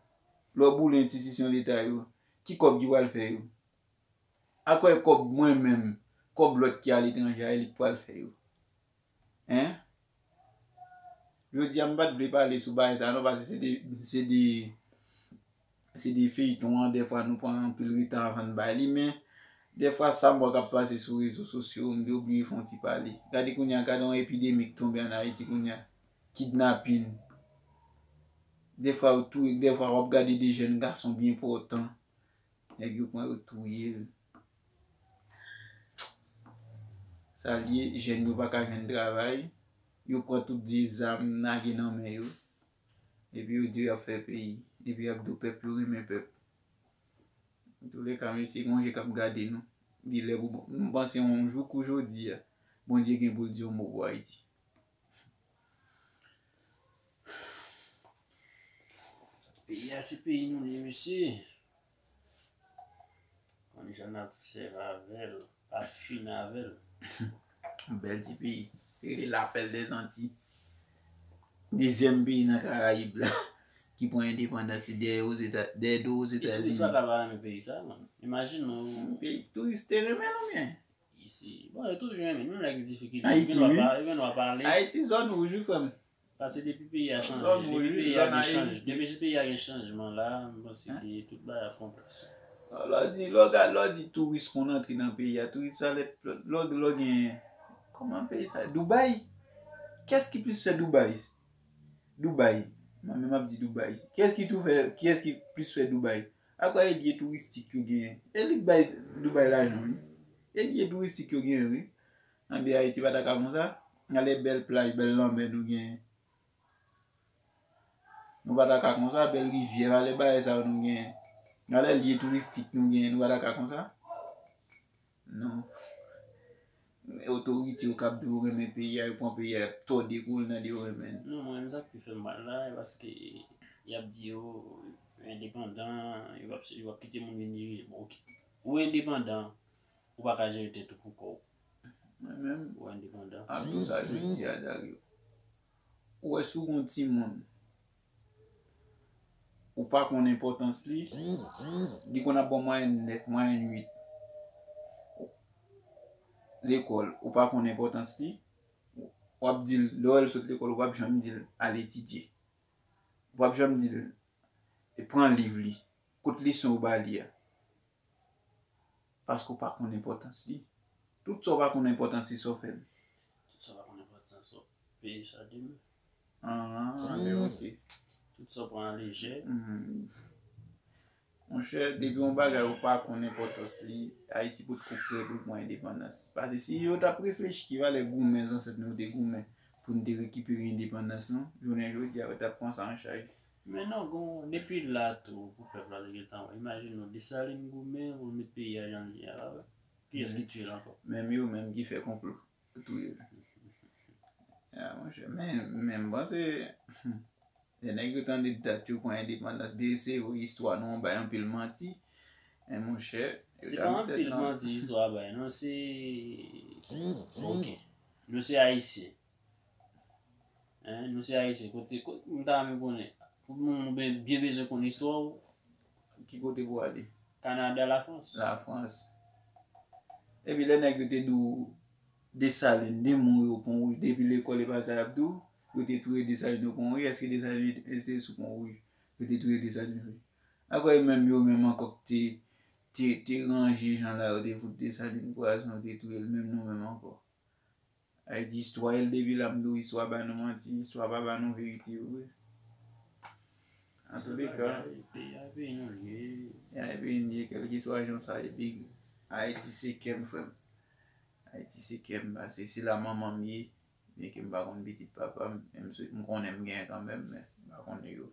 Lè w boule enstitisyon leta yo, ki kòb ki pral fè yo? Akwè kòb mwen menm, kòb lòt ki aletranje a, e li k pral fè yo. Hein? Jodi a, m pa t vle pale sou bagay sa non, paske se de, se de, se de feyton an, dèfwa nou pran anpil retan avan n bay li, men dèfwa sa m wè k ap pase sou rezo sosyo, m te oblije fè yon ti pale. Gade kounye a, gade yon epidemi k tonbe ann Ayiti kounye a. Kidnapin. Dèfwa yo touye, dèfwa w ap gade de jèn gason byen pòtan. Nèg yo pran yo touye l. Sa l ye, jèn yo pa ka jwenn travay. Yo pran tout vye zam lage nan men yo. Epi yo di y ap fè peyi. Epi y ap di w pèp yo renmen pèp. Antouleka, mesye, gon je k ap gade nou. Li lè pou bon. M panse yon jou kou jodi a, Bondye gen pou l di yon mo pou Ayiti. Peyi a se peyi nou li, mesye. Konn jan n ap sèvi avè l, pa fin avè l. Bèl ti peyi. Te rele Lapèl dèzanti. Dezyèm peyi nan Karayib la ki pran endepandans li dèyè Ozeta-, dèyè do Ozetazini. E touris pa ta pa renmen peyi sa, man. Imajine w. Peyi touris te renmen l oubyen? Isi, bon, yo toujou renmen. Menm lè gen difikilte, yo gen dwa pa-, yo gen dwa pale. Ayiti, zòn wouj, wi, frè m. Paske depi peyi a chanje, depi peyi a gen chanje, depi peyi a gen chanjman la, m panse ke tout bagay ap pran plas. Lè w di, lè w gade, lè w di touris konn antre nan peyi a, touris sa lè, lè w, lè w gen, kòman peyi sa? Dubai? Kiyès ki plis fè Dubai? Dubai. Mwen menm ap di Dubai. Kiyès ki tou fè, kiyès ki plis fè Dubai? Apa e lye touristik yo genyen? E li k bay Dubai lajan, wi. E lye touristik yo genyen, wi. Anben Ayiti pa ta ka konsa. Gade bèl plaj, bèl lanmè nou genyen. Nou pa ta ka konsa, bèl rivyè, gade bagay sa yo nou genyen. Gade lye touristik nou genyen, nou pa ta ka konsa. Non. Otorite yo k ap di yo renmen peyi a, yo pran peyi a, y ap tòde kou l nan de yo renmen l. Non, mwen menm sa k pi fè m mal la, e paske y ap di yo endepandan, yo p ap, yo p ap kite moun vin dirije. Bon, oke. Ou endepandan, ou pa ka jere tèt ou pou kò w. Mwen menm, ou endepandan. Ak tout sa yo di a, Dario. Ou wè si w gon timoun, ou pa konn enpòtans li, li konn ap ba w mwayèn nèf, mwayèn uit. Lekòl, ou pa konn enpòtans li, w ap di l, lè w wè l sot lekòl, ou p ap janm di l al etidye. Ou p ap janm di l, e pran liv li, kote leson yo ba li a. Paske w pa konn enpòtans li. Tout sa w pa konn enpòtans li, sa w fè l? Tout sa w pa konn enpòtans li, w ap peye sa demen. Ah, men oke. Tout sa w pran an lejè. Hmm. Monchè, depi yon bagay ou pa konn enpòtans li, Ayiti potko prè pou l pran endepandans. Paske si yo t ap reflechi ki valè goumen zansèt nou te goumen pou n te rekipere endepandans nou, jounen jodi a, yo t ap pran sa an chaj. Men non, gon, depi la tou, pou pèp la te gentan wè. Imajine w, Desalin goumen pou l met peyi a jan l ye a la, wè. Kiyès ki tiye l ankò? Menm yo menm ki fè konplo pou touye l. Ya, monchè, men, men m panse, lè nèg yo tande dat yo pran endepandans, byen se vre, istwa nou an bay anpil manti. Men monchè, yo ta met tèt nan. Se pa anpil manti istwa a bay, non, se, oke. Nou se Ayisyen. Hein, nou se Ayisyen. Kote, kote, m ta renmen konnen. Pou moun nou ben, byen bezwen konn istwa w. Ki kote pou ale? Kanada, Lafrans. Lafrans. Epi lè nèg yo te di w Desalin, demon yo pon wouj, depi lekòl e pa sa y ap di w, yo te touye Desalin yo pon wouj, èske Desalin rete sou pon wouj? Yo te touye Desalin vre. Akoz menm yo menm ankò k te, te, te ranje jan la, yo te fout Desalin pwazon, yo te touye l, menm nou menm ankò. Ay di istwa, e l depi la m di w istwa ba nou manti, istwa pa ba nou verite yo vre. Antouleka, peyi a, peyi nou l ye. Ya, e peyi n ye, kèlkeswa jan sa ye, big. Ayiti se kè m, frè m. Ayiti se kè m, paske se la manman m ye, byenke m pa konn pitit papa m, men m swe-, m konnen m genyen kanmenm, men m pa konnen yo.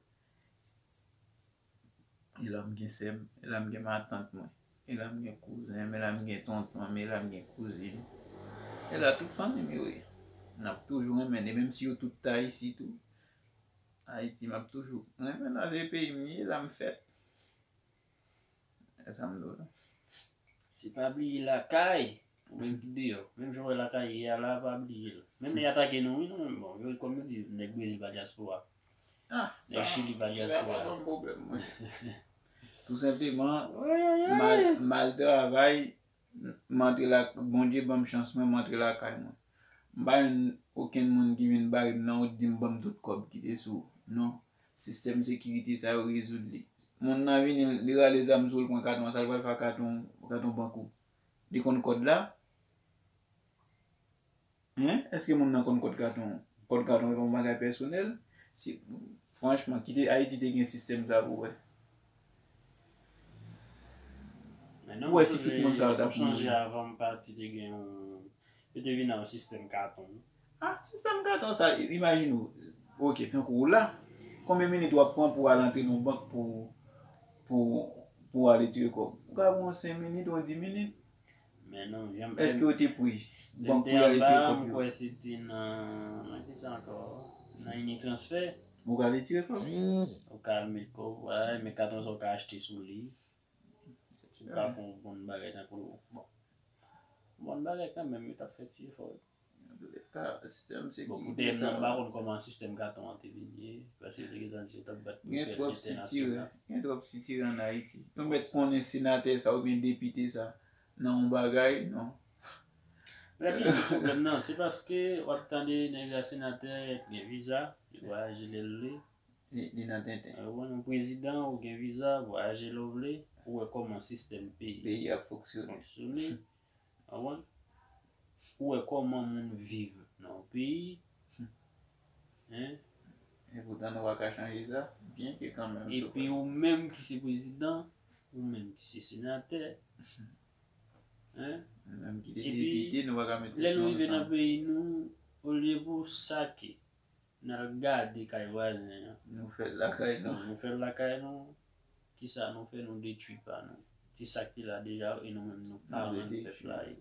E la m gen sè m, e la m gen matant mwen, e la m gen kouzen m, e la m gen tonton m, e la m gen kouzin. E la tout fanmi m yo ye. N ap toujou renmen n, e menm si yo tout ta isit tou, Ayiti m ap toujou renmen l, se peyi m ye, la m fèt. E sa m di w la. Se pa bliye lakay. Ou menm ki deyò. Menm jan w wè lakay ye a la, pa bliye l. Menm lè y atake nou, wi, nou menm, bon, yo, kòm yo di, nèg Brezil pa dyaspora. Ah, nèg Chili pa dyaspora. Sa pa ban m pwoblèm, mwen. Tou senpleman, m al, m al travay, m antre la, Bondye ban m chans mwen, m antre lakay mwen. M pa jwenn okenn moun ki vin bare m nan wout di m ban m tout kòb ki te sou ou. Non. Sistèm sekirite sa yo rezoud li. Moun nan vini, li rale zam sou ou, li pran katon an, sa l pral fè ak katon, katon bank ou? Li konn kòd la? Hein? Èske moun nan konn kòd katon? Kòd katon e pa yon bagay pèsonèl? Si, franchman, kite Ayiti te gen sistèm sa pou wè. Ou wè si tout moun sa yo t ap mouri. Chanje avan m pati te gen yon, yo te vin ak yon sistèm katon. Ah, sistèm katon sa, imajine w. Oke, tankou w la, konbyen minit w ap pran pou w al antre nan bank pou, pou, Ou ale tire kòb. Ou ka pran senk minit, yon dis minit. Men non, jan m Èske ou te pri? Lè m Bank te pou y ale tire anba, kòb m yo. Kwè se te nan, nan ki sa ankò? Nan Unitransfer. Ou ka ale tire kòb. Ou ka al met kòb, wala, men katon sa ou ka achte sou li. Ou ka fè yon bon bagay tankou, bon. Bon bagay kanmenm, yo t ap fè ti efò. Antouka, sistèm Bon, pou sekirite tèm sa. Nan, m pa konn kòman sistèm katon an te vin ye, paske yo te gentan di yo t ap bat pou Gen fè twòp sitire, entènasyonal. Gen twòp sitire an Ayiti. Ou mèt konnen senatè sa oubyen depite sa nan yon bagay, non. Lè gen pwoblèm nan, se paske w ap tande nèg la senatè gen viza, li vwayaje lè l vle. Li, li nan tenten. Ou wè, yon prezidan ou gen viza, vwayaje lè w vle, ou wè kòman sistèm peyi Peyi ap fonksyone. Fonksyone. Ou wè? Ou wè kòman moun viv nan yon peyi. Hein? E poutan nou pa ka chanje sa, byen ke kanmenm. Epi ou menm ki se prezidan, ou menm ki se senatè, hein? Menm ki te Epi, depite, nou pa ka mete Lè nou rive nan peyi nou, olye pou sa ke n al gade kay vwazen an, Nou fè l lakay nou. Nou fè l lakay nou. Kisa nou fè? Nou detwi pa nou. Ti sa ki la deja e nou menm nou pa Nou rann detwi. Pèp la ye.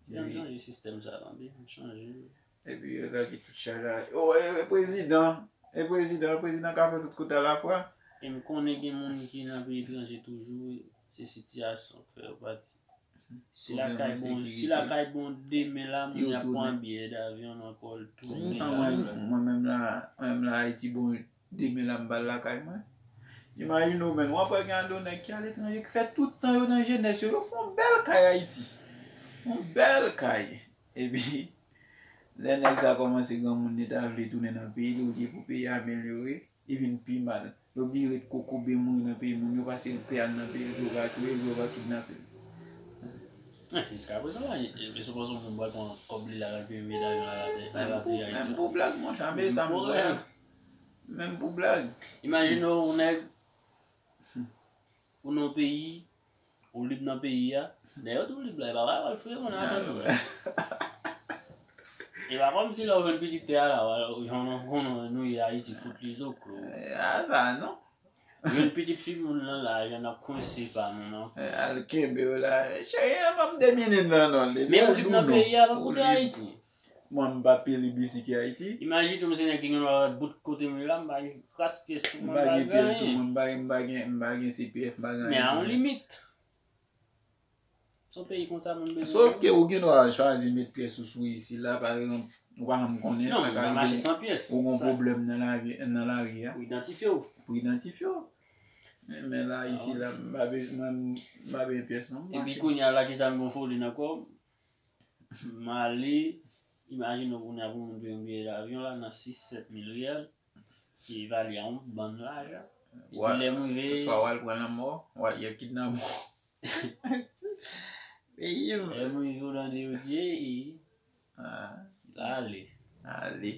Se yon chanje sistèm sa tande, chanje. Epi yo ka ki tout chaj a. Oh, e, e prezidan. E prezidan, e prezidan ka fè tout kout alafwa. E m konnen gen moun ki nan peyi etranje toujou, se sitiyasyon k fè yo pati. Si lakay bon, si lakay bon demen la, moun y ap pran biyè davyon nan kò l tounen. Mwen, mwen menm la, mwen menm la Ayiti bon demen la m pral lakay mwen. Imajine w menm, w ap wè gen ado nèg ki aletranje ki fè tout tan yo nan jenès yo, yo fè yon bèl kay Ayiti. Yon bèl kay. Epi lè nèg sa kòmanse granmoun li ta vle tounen nan peyi li olye pou peyi a amelyore, li vin pi mal. Li oblije ret kokobe mouri nan peyi moun yo pase l pè al nan peyi l pou yo ka touye l, pou yo ka kidnape l. Jiskaprezan la, e se pase yon moun pral pran kòb li la, l al peye biyè davyon al atè, al atè Ayiti. Menm pou blag monchè, men sa m wè. Menm pou blag. Imajine w nèg ou nan peyi, ou lib nan peyi a. Dayè ou tou lib la, e pa bagay pral fre moun atè nou. E pa kòmsi lè ou jwenn pitit tè a la, jan nou konnen nou ye Ayiti fout li zoklo. A sa non. Jwenn pitit fi moun lan la, jan n ap kwense pa nou nan. Al kenbe yo la. Cheri, an ban m de minit nan non. Men ou lib nan peyi a, pa koute Ayiti. Mwen m pa pi lib isi ki Ayiti. Imajine w se nèg ki gen dwa bout kote m la, m pa gen kras pyès sou mwen, m pa gen anyen. M pa gen, m pa gen, m pa gen C P F, m pa gen anyen. Men a yon limit. Se yon peyi konsa moun bezwen. Sòf ke ou gen dwa chwazi met pyès ou sou isi la, pa egzanp, ou pa janm konnen sa ka rive. Non, m pa mache san pyès. Ou gon pwoblèm nan lavi, nan lari a. Pou idantifye w. Pou idantifye w. Men, men la, isi la, m pa bezwen, mwen, m pa bezwen pyès non. Epi kounye a la, kisa m gon foli nan kò m? M ale, imajine w kounye a pou moun peye yon biyè davyon la nan sis, sèt mil riyal, ki evalye a yon bann lajan. Epi lè m rive. Swa w al pran lanmò, w al y ap kidnape w. Peyi m. Lè m rive w tande yo di, e, e. Ale. Ale.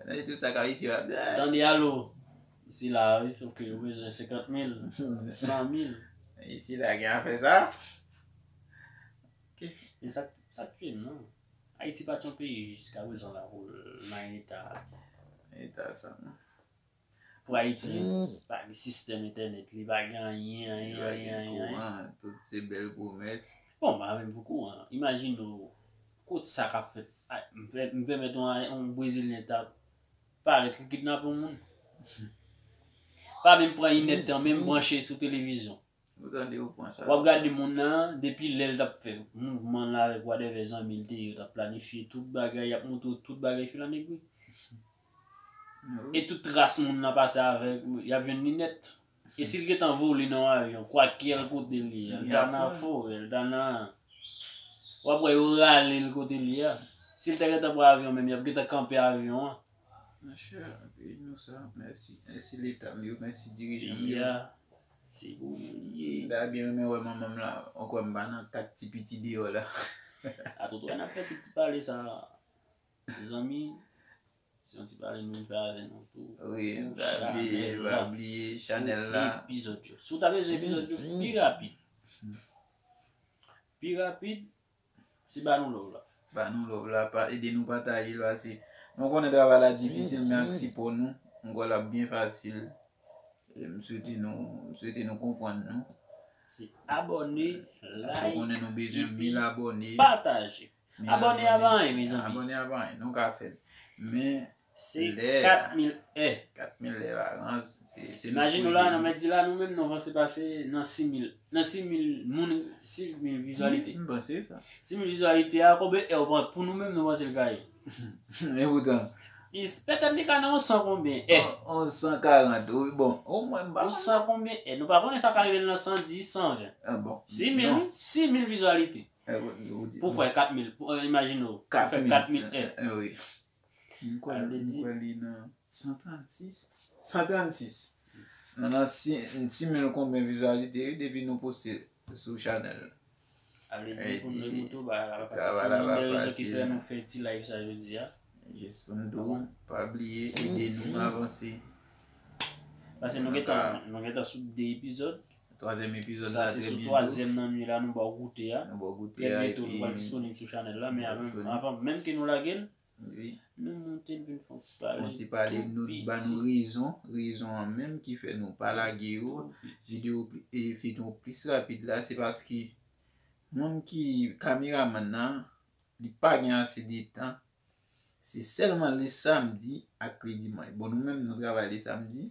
Tande tout sa k ap isi la. Tande alo. Se la, wi, sòf ke yo bezwen senkant mil, san mil. Isi la gen afè sa. E sa, sa k tye m, non? Ayiti pa t yon peyi jiskaprezan la pou l nan eta. Eta sa, non. Pou Ayiti, pa gen sistèm entènèt, li pa gen anyen, anyen, anyen, anyen. Kouran, tout se bèl pwomès. Bon, m pa menm pou kouran. Imajine w, kot sa k ap fèt. A, m pè-, m pèmèt yon, yon Brezilyen ta parèt li kidnape yon moun. Pa menm pran inèdtan, menm branche sou televizyon. Ou tande ou pran sa. W ap gade moun nan, depi lè l t ap fè mouvman l avèk whatever zanmi l te ye, yo t ap planifye tout bagay, y ap montre w tout bagay filanegri. E tout tras moun nan pase avèk, y ap jwenn li nèt. E si l gentan vole nan yon avyon, kwakèl kote l ye, l ta nan forè, l ta nan, w ap wè yo rale l kote l ye a. Si l ta gentan pran avyon menm, y ap gentan kanpe avyon an. Monchè, peyi nou sa, mèsi. Mèsi Leta m yo, mèsi dirijan m yo. Peyi a, se pou moun li ye. M ta byen renmen wè manman m la, ankò m pa nan kat ti piti deyò la. Atoutou, n ap fè tout ti pale sa, zanmi. Se yon ti pale nou vin fè avè nou tou. Wi, pa bliye, pa bliye chanèl la. Epizòd yo. Si w ta bezwen epizòd yo pi rapid, pi rapid, se ba nou love la. Ba nou love la, pa, ede nou pataje l, pase nou konnen travay la difisil, men ak sipò nou, m kwè l ap byen fasil. E m swete nou, m swete nou konprann nou. Se abòne, Paske w konnen nou bezwen mil abòne. Pataje. Mil Abòne a pa anyen, mezanmi. Abòne a pa anyen, nou ka fè l. Men, se kat mil è. Kat mil è, Valans. Se, se nou Imajine w la, nan mèt di la, nou menm nou vanse pase nan sis mil. Nan sis mil moun, sis mil vizualite. M panse sa. Sis mil vizualite a, konbyen è w pran pou nou menm nou panse l ka ye? E poutan. Petèt li ka nan yon san konbyen è. Yon san karant, wi, bon. Omwen m pa konnen. Yon san konbyen è. Nou pa konnen sa ka rive nan san dis, san ven. Sis mil, sis mil vizualite. Pou fè kat mil, imajine w, pou fè kat mil è. M kwè, m kwè li nan san trannsis. San trannsis. Nou nan sis mil konbyen vizualite wi depi nou poste sou chanèl. Sa vle di pou nou remoute w bagay la pa fasil. Se youn nan rezon ki fè nou fè ti live sa jodi a. Jis pou n di w, pa bliye ede nou avanse. Paske nou gentan, nou gentan sou de epizòd. Twazyèm epizòd la, trè byento. Sa se sou twazyèm nan nwi la nou ba w goute a. Nou ba w goute a epi. Trè byento nou pral disponib sou chanèl la, men avan, avan menm ke nou lage l, nou monte l vin fè yon ti pale. Fè yon ti pale, nou ba nou rezon, rezon an menm ki fè nou pa lage yo. Videyo pli, e feyton plis rapid la, se paske moun ki kameramann nan, li pa gen ase de tan. Se sèlman le samdi ak le dimanch. Bon, nou menm, nou travay le samdi.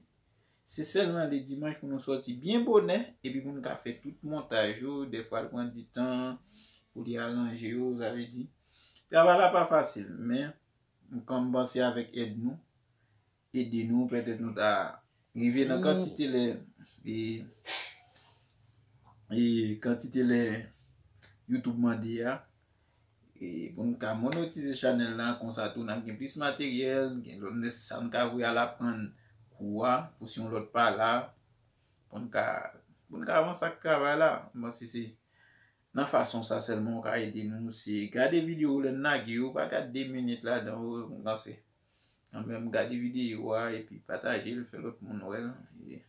Se sèlman le dimanch pou nou sòti byen bonè, epi pou nou ka fè tout montaj yo. Dèfwa, l pran di tan pou li aranje yo, sa vle di. Travay la pa fasil, men m kan m panse avèk èd nou, ede nou, petèt nou ta rive nan kantite lè, e, e kantite lè YouTube mande a, e pou n ka monotize chanèl la, konsa tou n ap gen plis materyèl, gen lòt lè sa n ka voye al aprann kou a, pou si yon lòt pa la, pou n ka, pou n ka avanse ak travay la. M panse se nan fason sa sèlman w ka ede nou, se gade videyo lè n lage yo, pa gade de minit ladan yo, m panse. Kanmenm, gade videyo a epi pataje l, fè lòt moun wè l. E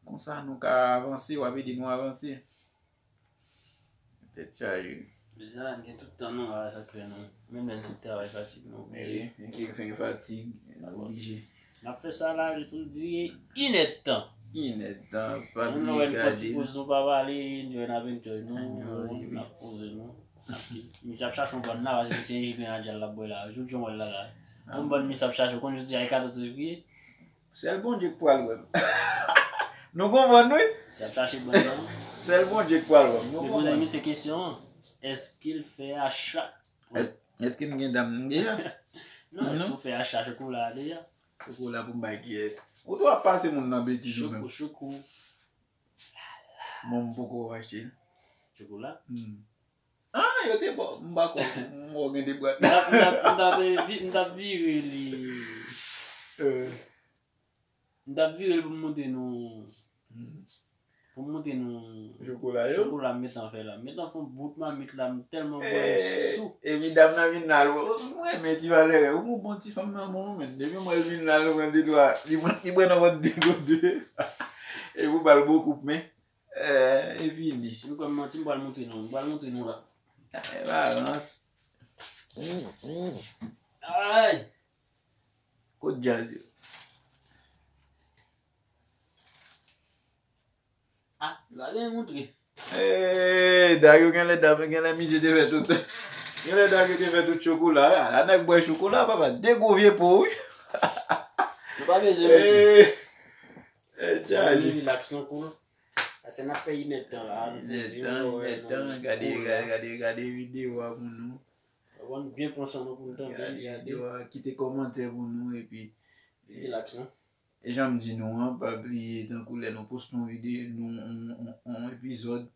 konsa nou ka avanse, w ap ede nou avanse. Tèt chaje. Deja la, n gen tout tan nou la, sa k fè nou. Menm lè n te travay fatig, nou oblije. Men wi, men ki fè fatig, nou oblije. N ap fè sa la pou l dire inèdtan. Inèdtan, pa bliye gade l. Menm lè w wè n pran ti poz nou pa pale, enjoy n ap enjoy nou, n ap poze nou. Misye ap chache yon bòn la, paske se enjin grenadya l ap bwè la. Jouk jan w wè l la la. Yon bòn misye ap chache, ou konn jodi a e katòz fevriye? Sèl Bondye k pral wè m. Nou konprann wi? Misye ap chache bòn nan. Sèl Bondye k pral wè m. Nou konprann. Men poze misye kesyon an, èske l fè acha? Èske m gen dam deja? Non, èske w fè acha chokola a deja? Chokola pou m bay kiyès? Ou tou ap pase moun nan betiz ou menm. Choko, choko. Bon, m poko achte l. Chokola? Hmm. Ah, yo te ba m, m pa kwè m wè w gen de bwat. M t ap, m t ap, m t ap, vi- m t ap vire li. Euh. M t ap vire l pou m montre nou. Hmm. Pou m montre nou. Chokola yo? Chokola m gentan fè la. M gentan fè yon bout mamit la, m tèlman bwè m sou. Epi dam nan vin la, l wè, m renmen ti valè, ou gon bon ti fanm nan men w, men depi m wè l vin la, l pran de twa, li pran, li pran nan vant de kote. Epi w ba l bon koup men. Eh, e fini. Si nou kwè m manti, m pral montre nou. M pral montre nou la. Eh, Valans. Ay! Kot djaz yo? Ah, la gen montre. Eh, Dario genlè, Dario genlè misye te fè tout. Genlè Dario te fè tout chokola. Ah, la nèg bwè chokola, papa. De gwo vye po, wi. Nou pa bezwen montre. Eh, eh, Charlie. Relax, non, cool. Paske n ap fè inèdtan la, nou poze nou, wè, nou gade, gade, gade, gade videyo a pou nou. Ou konn byen pran san nou pou nou tande. Gade videyo a, kite kòmantè pou nou, epi relax, non. E jan m di nou an, pa bliye, tankou lè nou poste yon videyo, nou, yon, yon, yon epizòd,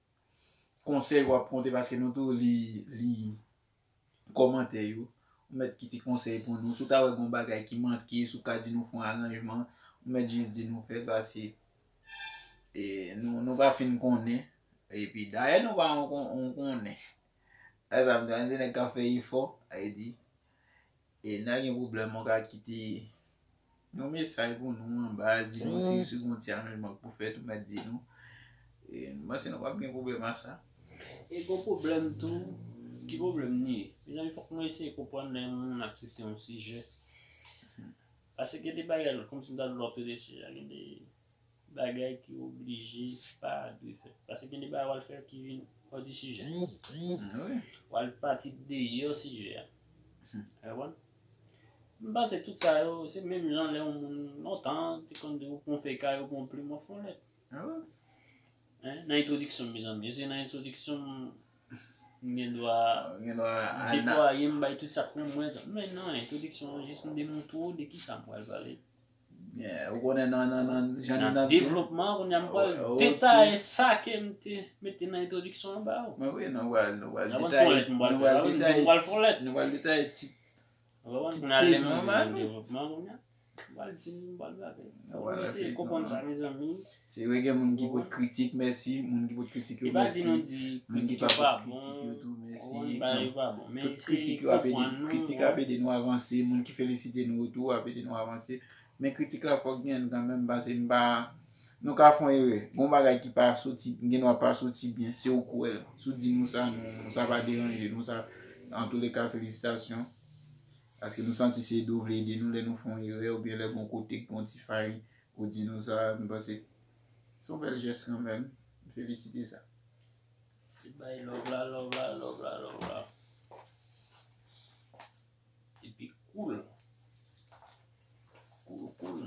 konsèy w ap konte, paske nou tou li, li kòmantè yo. Ou mèt kite konsèy pou nou. Si w ta wè gon bagay ki manke, si w ka di nou fè yon aranjman, ou mèt jis di nou fè l, paske, e, nou, nou pa fin konnen. Epi, dayè, nou pa yon kon-, yon konnen. Sa sa m di, se nèg k ap fè efò, sa vle di, e, n a gen pwoblèm, ou ka kite yon mesaj pou nou anba, di nou si, si gon ti aranjman k pou fèt, ou mèt di nou. E, m panse nou p ap gen pwoblèm a sa. E gon pwoblèm tou, ki pwoblèm li ye? Mezanmi, fòk nou eseye konprann lè yon moun ap trete yon sijè. Paske gen de bagay, kòmsi m ta di w ap trete sijè a, gen de, bagay ki oblije pa dwe fèt. Paske gen de bagay w al fè ki vin hors du sujet. Wi. W al pati deyò sijè a. Ou konprann? M panse tout sa yo, se menm jan lè yon moun lontan te konn di ou pran fèy kay, ou pran plim, ou fè yon lèt. Hein? Nan entwodiksyon m, mezanmi, se nan entwodiksyon m, m gen dwa deplwaye, m bay tout sa k nan mwen. Men nan entwodiksyon an, jis m demontre w de kisa m pral pale. Ou konnen nan, nan, nan, jan nou nan devlopman, kounye a m pral detaye sa ke m te mete nan entwodiksyon an ba ou. Men wi, nou pral, nou pral detaye, nou pral detaye, nou pral detaye tit. Ou konprann? Kounye a lè m rive nan devlopman, kounye a m pral di nou, m pral gade. Fòk nou eseye konprann sa, mezanmi. Se vre gen moun ki pot kritik, mèsi. Moun ki pot kritik yo, mèsi. Moun ki pa pot kritik yo tou, mèsi. Tout kritik yo ap ede, kritik ap ede nou avanse. Moun ki felisite nou yo tou ap ede nou avanse. Men kritik la fòk gen kanmenm, paske m pa, nou ka fè yon erè. Gon bagay ki pa soti, gen dwa pa soti byen, se ou k wè l. Si w di nou sa, nou, sa pa deranje nou, sa, antouleka, felisitasyon. Paske nou santi se ede w vle ede nou lè nou fè yon erè, oubyen lè gon kote k gon ti fay, ou di nou sa, m panse se yon bèl jès kanmenm. M felisite sa. Se bay love la, love la, love la, love la. Epi cool. Cool, cool.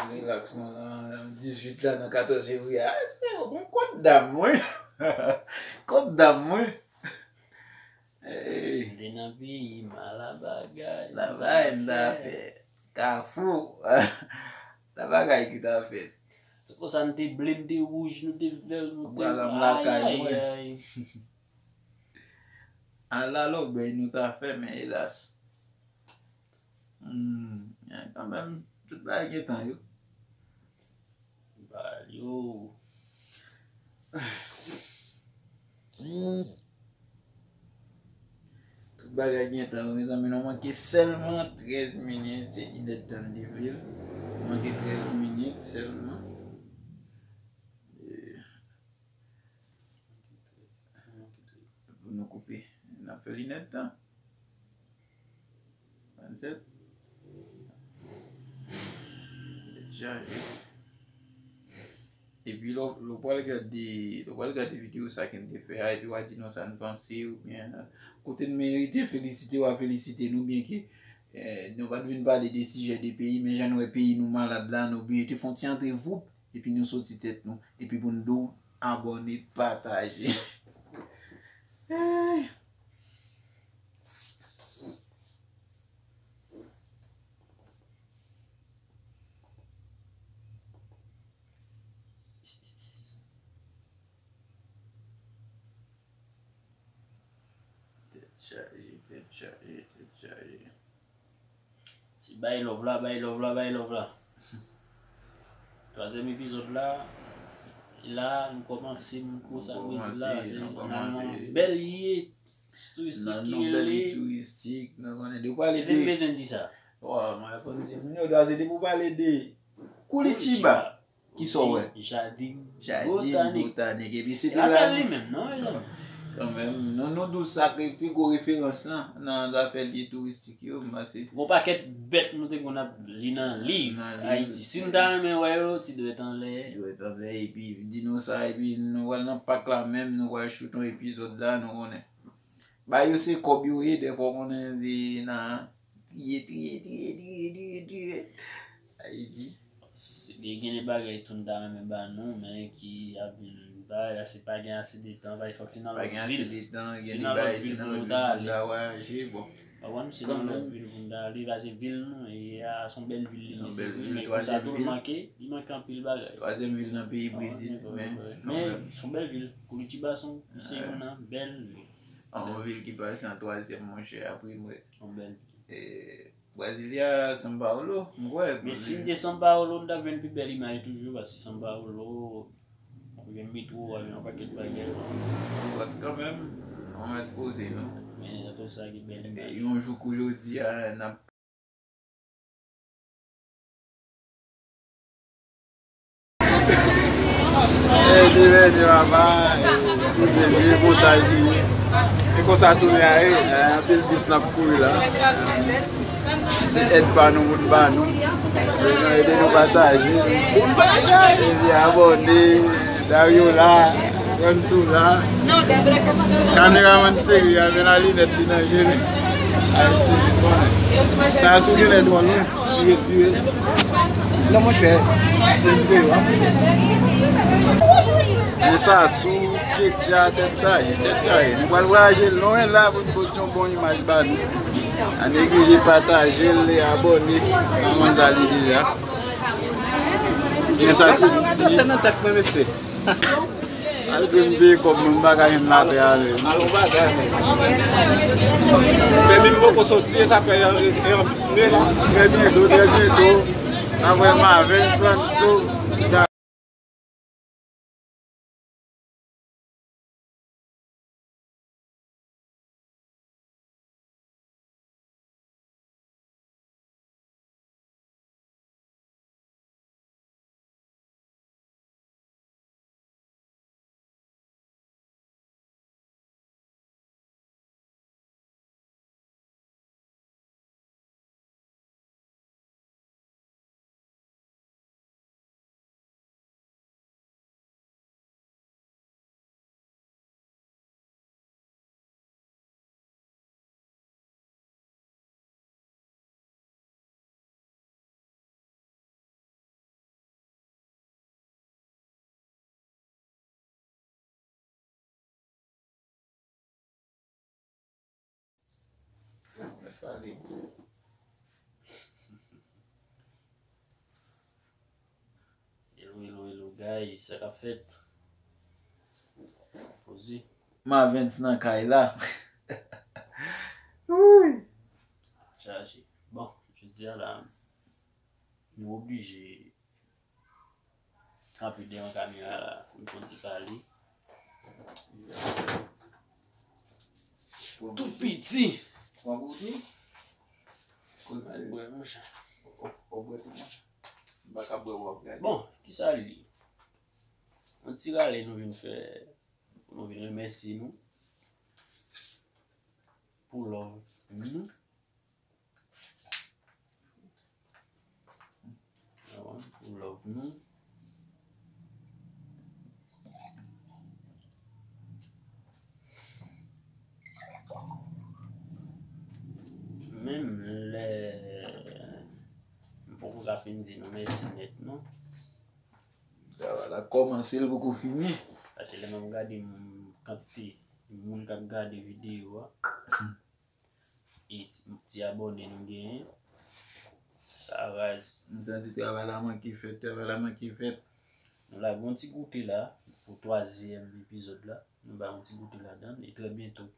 Relax, non, nan dizuit la, nan katòz fevriye. Ah, se yon bon kot dam, mwen. Kot dam, mwen. Hey. Si m te nan peyi m a, la bagay. La bagay, m ta fè. Kafou. La bagay ki ta fèt. Se konsa nou te ble, nou te wouj, nou te vè, nou te... Pral lakay mwen. Ay, ay, ay. Ala lòbèy nou ta fè, men elas. Hmm, kanmenm, tout bagay gen tan yo. Ba yo. Tout bagay gen tan yo, mezanmi, nou manke sèlman trèz minit, se inèdtan li vle. Manke trèz minit sèlman. Pou nou koupe. N ap fè l inèdtan. Vennsenk. Tèt chaje. Epi lè w, lè w pral gade, lè w pral gade videyo sa ke n te fè a, epi w a di nou sa n panse, oubyen kote n merite felisite, w a felisite nou, byenke, eh, nou pa t vin pale de sijè de peyi, men jan n wè peyi nou malad la, nou oblije te fè yon ti antre voup, epi nou soti tèt nou, epi pou n di w abòne, pataje. Hey! Tèt chaje, tèt chaje, tèt chaje. Se bay love la, bay love la, bay love la. Twazyèm epizòd la, e la, nou kòmanse, moun ko sa Brezil la, se nan yon bèl lye touristik ki rele. Nan yon bèl lye touristik, nou konnen, depi w pale de... Èske m bezwen di sa? Wa, mwen fò m di moun yo, dwaze depi w pale de Curitiba. Kisa w wè? Jaden botanik. Epi se te la li menm, non, mezanmi? Kanmenm, nou, nou di w sa ke pi gwo referans lan nan zafè lye touristik yo, m panse. Gon pakèt bèt nou te konn ap li nan liv Ayiti. Si nou ta renmen wè yo, ti dwèt anlè. Ti dwèt anlè, epi di nou sa, epi nou pral nan pak la menm, nou pral choute yon epizòd la, nou konnen. Ba yo se kòb yo ye, dèfwa w konnen di nan triye, triye, triye, triye, triye, triye. Ayiti. Gen de bagay tou n ta renmen ba nou, men ki ap vin ba, se pa gen ase de tan, fòk se nan lòt vil. Pa gen ase de tan, gen de bagay se nan lòt vil pou nou ta vwayaje, bon. Ou konprann, se nan lòt vil pou nou ta ale, paske vil nou ye a, se yon bèl vil li ye, se vre, men konsa tou l manke, li manke anpil bagay. Twazyèm vil nan peyi Brezil, men kanmenm. Men se yon bèl vil. Curitiba se yon, se youn nan bèl vil. An, yon vil ki pase an twazyèm, monchè, apre mwen. Yon bèl vil. E, Brasilia, São Paulo, m kwè. Men si n te São Paulo, n t ap jwenn pi bèl imaj toujou, paske São Paulo, w ap jwenn metwo, w ap jwenn yon pakèt bagay. But kanmenm, nou mèt poze nou. Men nan tout sa gen bèl imaj. E yon jou kou jodi a, n ap Ey, di, ey, di, papa, ey, di, di, montay vini. E konsa tounen a ye. Eh, anpil bis n ap kouri la. Se èd pa nou, moun pa nou. Vin ede nou pataje. Epi abòne, Dario la, Franso la. Kameramann seri a, men la linèt li nan je li. Ay, se bon. Sa sou genlè twò lwen. Vire, vire. Non, monchè. Se videyo a, monchè. Men sa sou Ketja, tèt chaje, tèt chaje. Nou pral vwayaje lwen la pou n pote yon bon imaj ba nou. Ann neglije pataje l e abòne. Manman Zali deja. Gen sa ki di. Malgre m peye kòb mwen, m pa ka jwenn lapè avè l. Fè menm poko soti, e sa fè yon, yon, yon bis mwen la. Trè byento, trè byento. N ap wè Marvens, Franso, Hello, hello, hello, guys, sa k ap fèt? Poze. Marvens nan kay la. Wouy. Chaje. Bon, jodi a la, nou oblije kanpe devan kamera la pou n fè yon ti pale. Tou piti. Pran pou tou? Al bwè, monchè. Ou bwè tou, monchè. M pa ka bwè, w ap gade. Bon, kisa l ye? Yon ti rale nou vin fè, nou vin remèsye nou pou love nou. Pou love nou. Menm lè m poko ka fin di nou mèsi nèt non. Travay la kòmanse, l poko fini. Paske lè m ap gade m, kantite moun k ap gade videyo a, e ti, ti abòne nou genyen, sa raz. M santi travay la manke fèt, travay la manke fèt. Nou lage yon ti goute la pou twazyèm epizòd la. Nou bay yon ti goute ladan l. E trè byento,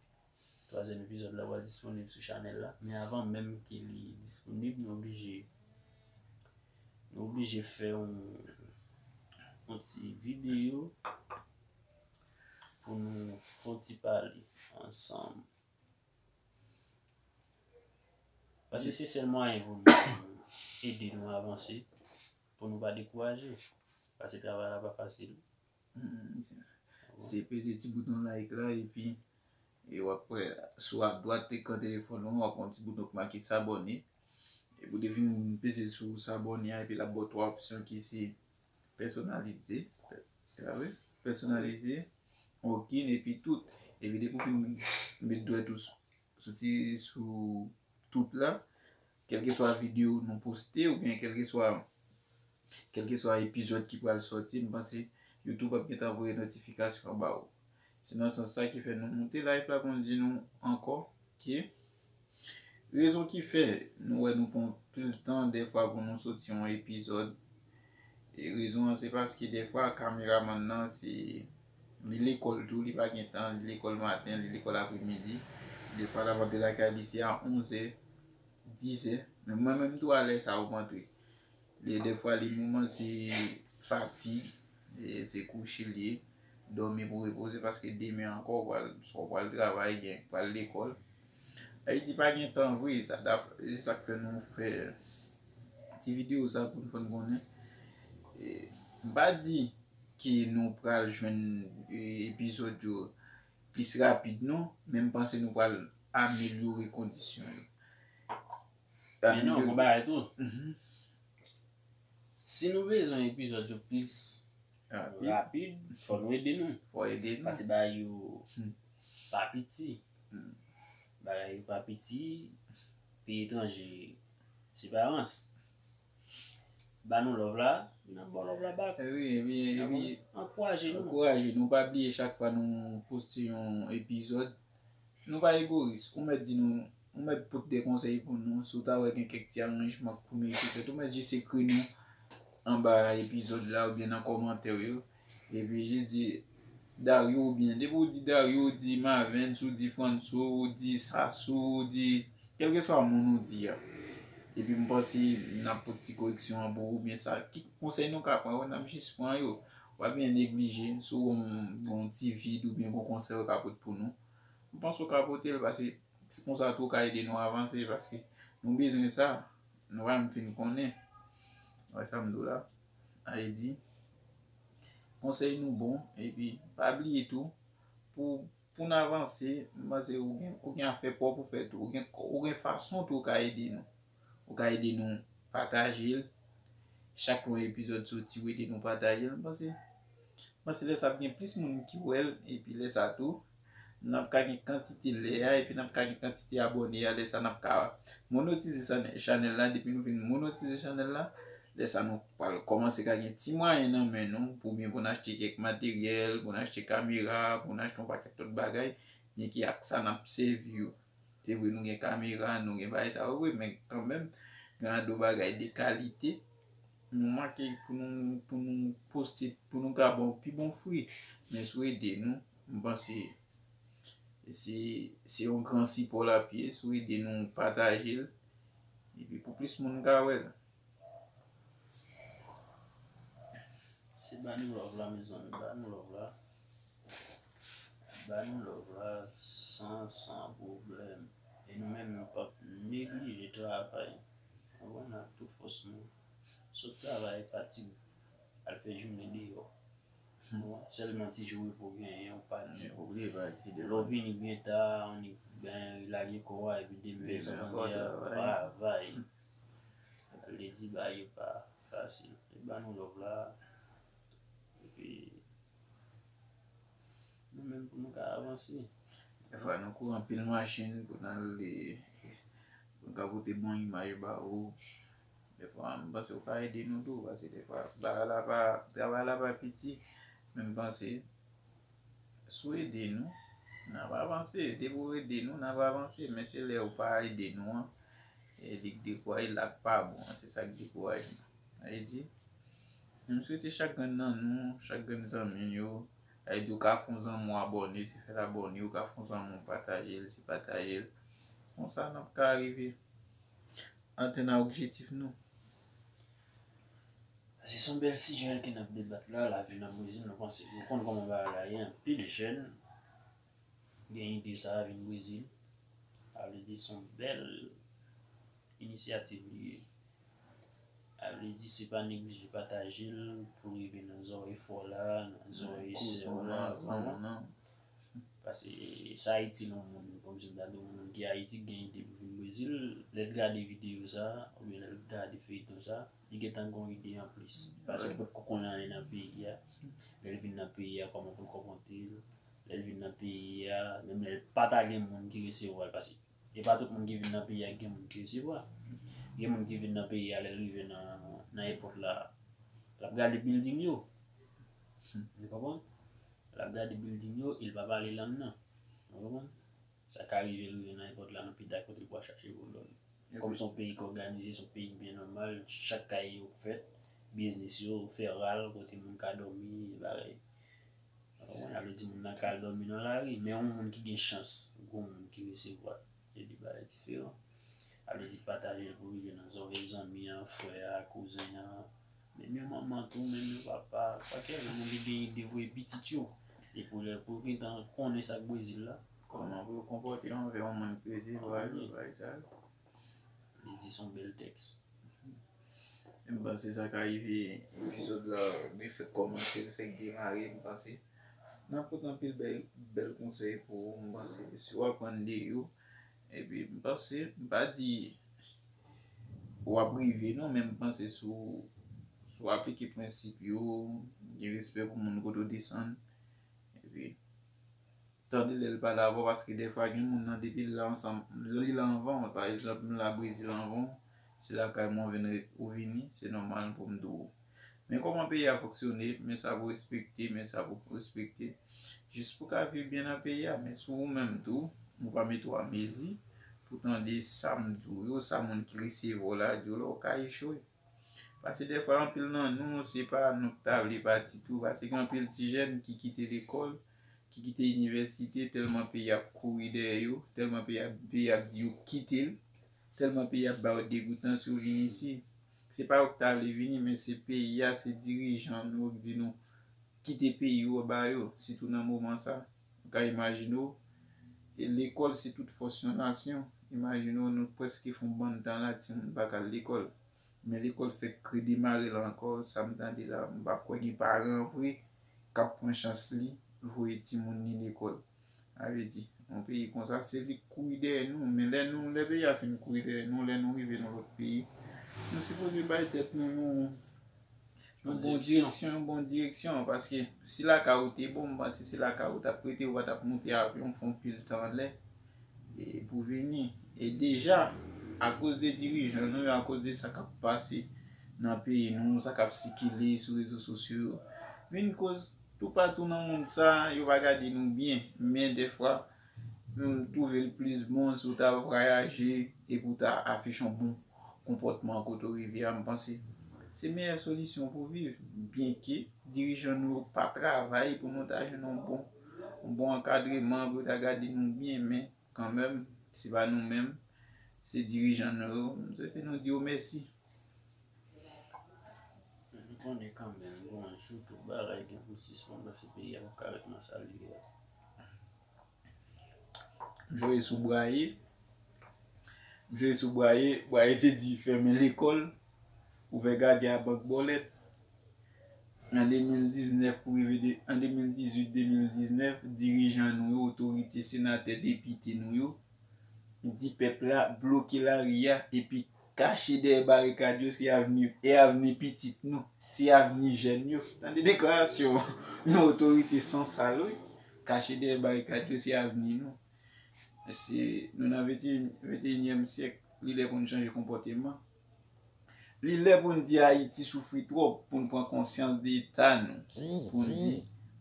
twazyèm epizòd la va disponib sou chanèl la. Men avan menm ke li disponib, nou oblije, nou oblije fè yon, yon ti videyo pou nou fè yon ti pale ansanm. Paske se sèl mwayen pou nou ede nou avanse, pou nou pa dekouraje. Paske travay la pa fasil. Mm, se, se peze ti bouton like la, epi, e w ap wè sou adwat ekran telefòn ou, w ap wè yon ti bouton k make s'abonner. Epi w te vin peze sou s'abonner a, epi l ap ba w twa opsyon ki se pèsonalize, pè-, pèsonalize, okin, epi tout. Epi depi w fin met dwèt ou sou, sou ti, sou tout la, kèlkeswa videyo nou poste, oubyen kèlkeswa, kèlkeswa epizòd ki pral sòti, m panse YouTube ap gentan voye notifikasyon ba ou. Se nan sans sa ki fè nou moute live la pou nou di nou ankò ke rezon ki fè nou wè nou pran anpil tan dèfwa pou nou soti yon epizòd. E rezon an se paske dèfwa kameramann nan se, li lekòl tou, li pa gen tan, li lekòl maten, li lekòl apremidi. Dèfwa l ap antre lakay li se a onzè, dizè. Men mwen menm tou a lè sa a ou antre. Li, dèfwa li moman se fatig, e se kouche li ye, dòmi pou repoze paske demen ankò ou pral, swa ou pral travay, gen pral lekòl. Ayiti pa gen tan vre, sa, se sa k fè nou fè ti videyo sa pou n fè n konnen. E, m pa di ke nou pral jwenn, e, epizòd yo plis rapid non, men m panse nou pral amelyore kondisyon yo. Men non, gon bagay tou. Si nou bezwen epizòd yo plis rapid, fò nou ede nou. Fò ede nou. Pase bagay yo pa piti. Bagay yo pa piti. Peyi etranje, se pa rans. Ba nou love la, n ap ba w love la back. Epi, epi, epi, ankouraje nou. Ankouraje nou. Pa bliye chak fwa nou poste yon epizòd, nou pa egoyis. Ou mèt di nou, ou mèt pote de konsèy pou nou. Si w ta wè gen kèk ti aranjman k pou mete fèt, ou mèt jis ekri nou anba epizòd la oubyen nan kòmantè yo. Epi jis di Dario oubyen, depi w di Dario, w di Marvens, ou di Franso, ou di Sassou, ou di kèlkeswa moun ou di a. Epi m panse n ap pote ti koreksyon an pou ou, oubyen sa, ki konsèy nou ka pran yo, n ap jis pran yo. W ap byen neglije, si w wè yon, yon ti vid oubyen yon konsèy ou ka pote pou nou. M panse w ka pote l, paske se konsa tou w ka ede nou avanse, paske nou bezwen sa, nou pa menm fin konnen. Wè sa m di w la? Ayiti, konsèy nou bon, epi pa bliye tou, pou, pou n avanse, m panse ou gen, ou gen afè pa w pou fè tou, ou gen, ou gen fason tou w ka ede nou. Ou ka ede nou pataje l. Chak lè yon epizòd soti, ou ede nou pataje l. M panse, m panse lè sa ap gen plis moun ki wè l, epi lè sa tou, n ap ka gen kantite lè a, epi n ap ka gen kantite abòne a, lè sa n ap ka monotize chanè-, chanèl la, depi nou fin monotize chanèl la, lè sa nou pral kòmanse ka gen ti mwayen nan men nou, pou byen pou n achte kèk materyèl, pou n achte kamera, pou n achte yon pakèt lòt bagay, men ki ak sa n ap sèvi yo. Se vre, nou gen kamera, nou gen bagay sa yo vre, men kanmenm, gen anlo bagay de kalite, nou manke pou nou, pou nou poste, pou nou ka ba w pi bon fwi. Men si w ede nou, m panse se, se yon gran sipò l ap ye, si w ede nou pataje l, epi pou plis moun ka wè l. Se ba nou love la, mezanmi, ba nou love la. Ba nou love la san, san pwoblèm. E nou menm, nou p ap neglije travay. Konprann, ak tout fòs nou. Sot travay, fatig, al fè jounen deyò. Bon, sèlman ti jou repo genyen, ou pati. Ou bliye pati demen. Lè w vini byen ta, annik, ben, lage kò a, epi demen, sa mande a, travay. Sa vle di, bagay yo pa fasil. E ba nou love la. Epi, nou menm pou nou ka avanse. Dèfwa, nou kouri anpil machin pou n al, pou n ka pote bon imaj ba ou. Dèfwa, m panse ou ka ede nou tou, paske dèfwa, bagay la pa, travay la pa piti, men m panse, si w ede nou, n ap avanse. Depi w ede nou, n ap avanse. Men se lè ou pa ede nou an, e li k dekouraje, la k pa bon an, se sa k dekouraje nou. Sa vle di, m swete chak grenn nan nou, chak grenn zanmi m yo, sa vle di ou ka fè yon zanmi w abòne, se fè l abòne, ou ka fè yon zanmi w pataje l, se pataje l. Konsa n ap ka rive atenn a objektif nou. Se yon bèl sijè ke n ap debat la, lavi nan Brezil, nou panse, nou konn kòman bagay la ye, anpil jèn gen ide sa a vin Brezil. Sa vle di se yon bèl inisyativ li ye. Sa vle di se pa neglije pataje l pou rive nan zòrèy frè w la, nan zòrèy sè w la, ou konprann? Paske sa itil yon moun, kòmsi m ta di yon moun ki Ayiti ki gen ide pou vin Brezil, lè l gade videyo sa, oubyen lè l gade feyton sa, li gentan gen yon ide anplis. Paske li potko konnen anyen nan peyi a. Lè l vin nan peyi a, kòman pou l konpòte l? Lè l vin nan peyi a, menm lè l pa ta gen moun ki resevwa l, paske e pa tout moun ki vin nan peyi a ki gen moun ki resevwa. Gen moun ki vin nan peyi a, lè l rive nan, nan èpòt la, l ap gade bilding yo. Ou konprann? L ap gade bilding yo, e l pa pale lang nan. Ou konprann? Sa ka rive l rive nan èpòt la, nan pita kote l pral chache pou l dòmi. Kòm se yon peyi k òganize, se yon peyi k byen nòmal, chak kay yo fèt, biznis yo fè ral, kote moun ka dòmi, bagay. Ou konprann? Sa vle di moun nan ka al dòmi nan lari, men yon moun ki gen chans, gon moun ki resevwa l, se de bagay diferan. Sa vle di pataje l pou rive nan zòrèy zanmi an, frè a, kouzen an, menm yon manman tou, menm yon papa, pa kèlke moun ki gen ide voye pitit yo. E pou lè, pou yo gentan konnen sa k Brezil la. Kòman pou yo konpòte yo anvè yon moun ki resevwa yo, bagay sa yo. Li di se yon bèl tèks. M panse sa ka rive epizòd la, li fèk kòmanse, li fèk demare, m panse. N ap pote anpil bèl, bèl konsèy pou ou, m panse, si w aprann de yo. Epi, m panse, m pa di, w ap rive non, men m panse si w, si w aplike prensip yo, gen respè pou moun kote w desann, epi tande lè l pale avè w, paske dèfwa gen moun nan depi l la ansanm, li la anvan w, pa egzanp, m la Brezil anvan w, se lakay mwen w vin re-, ou vini, se nòmal pou m di w. Men kòman peyi a fonksyone, men sa pou respekte, men sa pou respekte. Jis pou ka viv byen nan peyi a, men si ou menm tou, ou pa mete w a mezi pou tande sa m di w yo, sa moun ki resevwa w la di w la, ou ka echwe. Paske dèfwa anpil nan nou, se pa nou ki ta vle pati tou, paske gen anpil ti jèn ki kite lekòl, ki kite inivèsite, tèlman peyi ap kouri dèyè yo, tèlman peyi ap, peyi ap di yo kite l, tèlman peyi ap ba yo degoutans yo vin isi. Se pa yo ki ta vle vini, men se peyi a, se dirijan nou yo ki di nou kite peyi yo ba yo, sitou nan moman sa. Ou ka imajine w, e lekòl se tout fòs yon nasyon. Imajine w, nou prèske fè yon bann tan la, timoun pa ka al lekòl. Men lekòl fèk redemare la ankò, sa m tande la, m pa kwè gen paran vre k ap pran chans li, voye timoun li lekòl. Sa vle di, yon peyi konsa, se li k kouri dèyè nou, men lè nou, lè peyi a fin kouri dèyè nou, lè nou rive nan lòt peyi, nou sipoze bay tèt nou yon, yon bon direksyon, yon bon direksyon, paske si lakay ou te bon, m panse se lakay ou t ap rete, ou pa t ap moute avyon, fè yon pil tan anlè, e pou vini. E deja, akoz de dirijan nou yo, akoz de sa k ap pase nan peyi nou, sa k ap sikile sou rezo sosyo yo, vin koz toupatou nan mond sa, yo pa gade nou byen. Men dèfwa, m twouve l plis bon si w ta vwayaje epi w ta afiche yon bon konpòtman kote w rive a, m panse se meyè solisyon pou viv. Byenke dirijan nou yo pa travay pou nou ta jwenn yon bon, yon bon ankadreman, pou yo ta gade nou byen, men kanmenm, se pa nou menm, se dirijan nou yo. M swete nou di yo mèsi. Nou konnen kanmenm, gon jou tout bagay gen pou sispann, paske peyi a p ap ka ret nan sa l ye a. M chonje sou Bwaye. M chonje sou Bwaye. Bwaye te di fèmen lekòl, ouvè gagè a bank bòlèt. An de mil diznèf pou rive de, an de mil dizuit, de mil diznèf, dirijan nou yo, otorite, senatè, depite nou yo, di pèp la bloke lari a epi kache dèyè barikad yo, se avni, e avni pitit nou, se avni jèn yo. Tande deklarasyon yon otorite sansal, wi. Kache dèyè barikad yo, se avni nou. Mesye, nou nan venti, venteyinyèm syèk, li lè pou n chanje konpòteman. Li lè pou n di Ayiti soufri twòp, pou n pran konsyans de eta nou, pou n di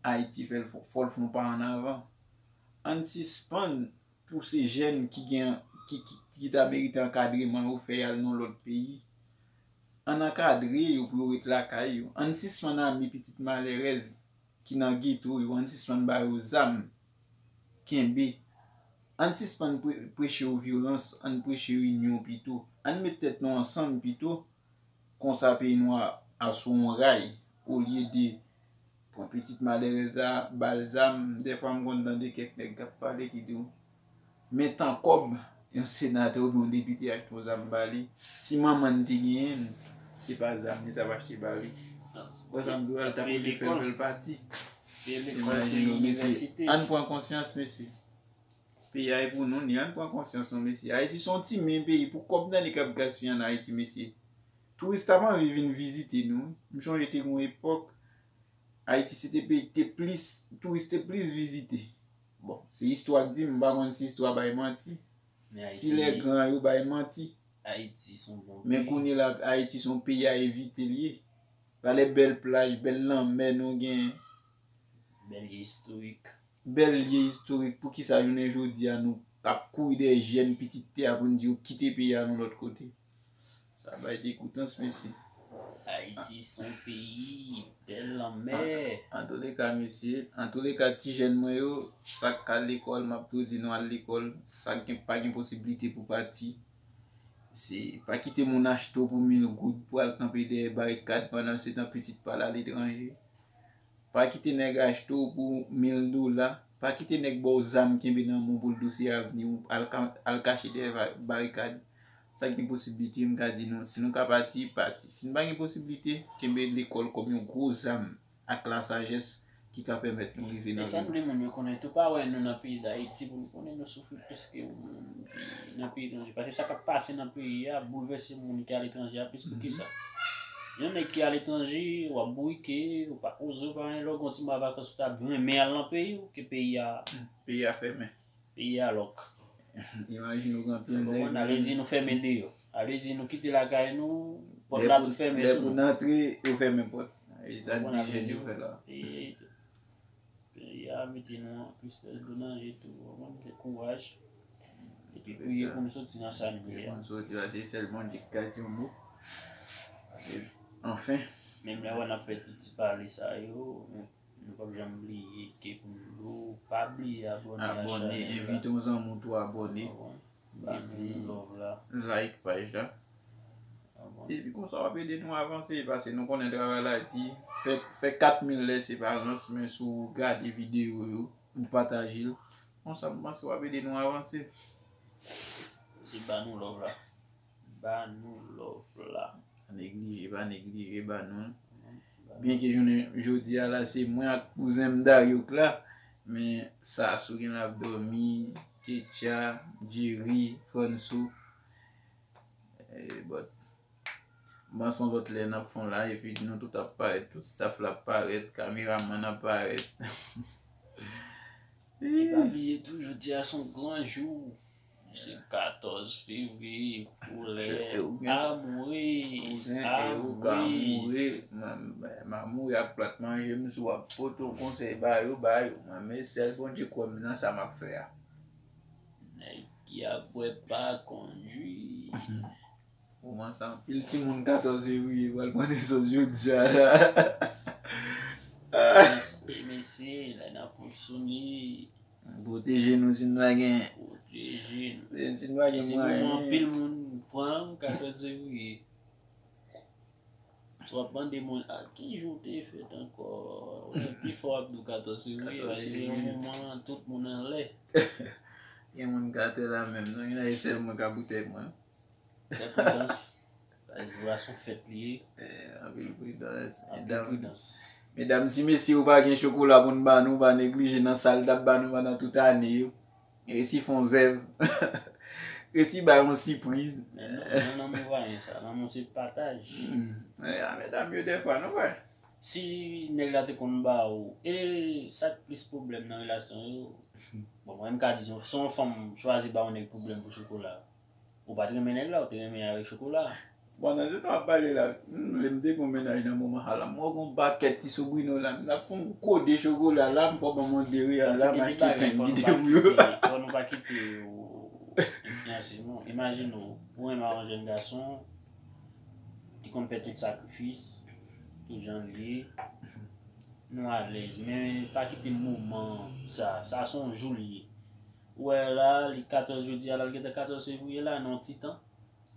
Ayiti fè l fò, fò l fè yon pa ann avan. Ann sispann pouse jèn ki gen, ki, ki, ki ta merite ankadreman yo fè y al nan lòt peyi. Ann ankadre yo pou yo ret lakay yo. Ann sispann ame pitit malerèz ki nan geto yo, ann sispann ba yo zam, kenbe. Ann sispann pre-, preche yo vyolans, ann preche yo inyon pito. Ann met tèt nou ansanm pito, konsa peyi nou a, a sou yon ray, olye de pran pitit malerèz la, ba l zam. Dèfwa m konn tande kèk nèg k ap pale ki di w, men tan kòb yon senatè oubyen yon depite achte yon zam ba li, si manman n te genyen l, se pa zam li t ap achte ba li. Wè sa m di w a, l t ap oblije fè l, fè l pati. Imajine w, mesye. Ann pran konsyans, mesye. Peyi a e pou nou, ni ann pran konsyans non, mesye. Ayiti se yon ti men peyi, pou kòb nan li k ap gaspiye ann Ayiti, mesye. Touris t ap anvi vin vizite nou. M chonje te gen yon epòk, Ayiti se te peyi ki te plis, touris te plis vizite. Bon, se istwa k di, m pa konn si istwa bay manti. Si lè gran yo bay manti. Ayiti se yon bon peyi. Men kounye la, Ayiti se yon peyi a evite l ye. Gade bèl plaj, bèl lanmè nou gen. Bèl lye istorik. Bèl lye istorik. Poukisa jounen jodi a nou ap kouri dèyè jèn pitit tè a pou n di yo kite peyi a nan lòt kote? Sa bay degoutans, mesye. Ayiti se yon peyi, bèl lanmè. Antouleka, mesye, antouleka, ti jèn mwen yo, sa k ka al lekòl, m ap tou di nou al lekòl. Sa k gen, pa gen posiblite pou pati, se pa kite moun achte w pou mil goud pou al kanpe dèyè barikad, pandan se tan pitit pa l aletranje. Pa kite nèg achte w pou mil dola. Pa kite nèg ba w zam kenbe nan men w pou l di w se avni w. Al ka-, al kache dèyè va-, barikad. Sa k gen posiblite, m ka di nou, si nou ka pati, pati. Si n pa gen posiblite, kenbe lekòl kòm yon gwo zam ak lasajès ki ka pèmèt nou rive nan sa nou vle moun yo konnen tou, pa wè nou nan peyi Dayiti pou nou konnen nou soufri plis ke yon moun ki nan peyi etranje. Paske sa k ap pase nan peyi a boulvèse moun ki aletranje a plis pou kisa. Yon nèg ki aletranje, w ap bourike, ou pa poze, ou pa anyen, lè w gen yon ti mwa vakans ou ta renmen al nan peyi w, ke peyi a, peyi a fèmen. Peyi a lòk. Imajine w gen anpil nèg. Sa vle di nou fèmen deyò. Sa vle di nou kite lakay nou, pòt la tou fèmen sou nou. Lè pou n antre, yo fèmen pòt. E sa endijèn yo fè la. Peyi a mete nou an tristès, dlo nan je tou, w konprann, fè kouraj. Epi priye pou n soti nan sa nou ye a. Pou n soti la, se sèl Bondye ki ka di yon mo. Paske, anfen. Menm lè w wè n ap fè tout ti pale sa yo, nou p ap janm bliye ke pou nou pa bliye abòne a chanèl la. Abòne, envite yon zanmi w tou abòne. Epi, like paj la. Epi konsa w ap ede nou avanse, paske nou konnen travay la di, fè, fè kat mil lè se pa rans, men si w gade videyo yo, ou pataje l, konsa m panse w ap ede nou avanse. Se ba nou love la. Ba nou love la. Pa neglije, pa neglije, ba nou l. Byenke jounen jodi a la, se mwen ak kouzen m Dario k la, men Sasou gen la ap dòmi, Ketya, Jerry, Franso. Eh, but, m panse yon lòt lè n ap fè yon live, epi nou tout ap parèt, tout staff la ap parèt, kameramann ap parèt. E pa bliye tou, jodi a se yon gran jou. Se katòz fevriye, koulè amouri, amouri. M a mouri ak plat manje m, si w ap pote yon konsèy ba yo, ba yo. Mwen, men sèl Bondye kwè m nan sa m ap fè a. Nèg ki ap bwè pa kondwi. Moman sa, anpil timoun katòz fevriye pral pran nesans jodi a la. Mesye, mesye, lè n ap fonksyone. Pwoteje nou si n pa gen. Pwoteje nou. Si n pa gen mwayen. Se moman anpil moun pran katòz fevriye. Si w ap mande moun, "A ki jou w te fèt ankò?" Ou gen pifò ap di w katòz fevriye, paske se yon moman tout moun anlè. Gen moun k atè la menm, non, gen sèl mwen k ap ri tèt mwen. Fè pridans. Jou a se yon fèt li ye. Eh, anpil pridans. Anpil pridans. Medam, si mesye ou pa gen chokola pou n ba nou, pa neglije nan sa l t ap ba nou pandan tout ane yo. Resi fè yon zèv. Resi bay yon sipriz. Men non, non, lanmou pa gen sa. Lanmou se pataj. Hmm. Eh, a medam yo dèfwa, nou wè. Si nèg la te konn ba ou, e sa k plis pwoblèm nan relasyon yo, bon, mwen m ka di, si yon fanm chwazi ba yon nèg pwoblèm pou chokola, ou pa t renmen nèg la, ou te renmen avèk chokola. Bon, nan se tan w ap pale la, m vle m te gon mennaj nan moman sa la. M wè gon pakèt ti sobrino la, m t ap fè yon kode chokola la, m fò ban m yon de reyal la, m achte pen m kite pou yo. Fò nou pa kite yo enfliyanse nou. Imajine w, ou renmen yon jèn gason ki konn fè tout sakrifis, tout jan l ye, nou alèz, men pa kite moman sa, sa se yon jou l ye. Ou wè la, li katòz jodi a la, l gentan katòz fevriye la, nan yon ti tan.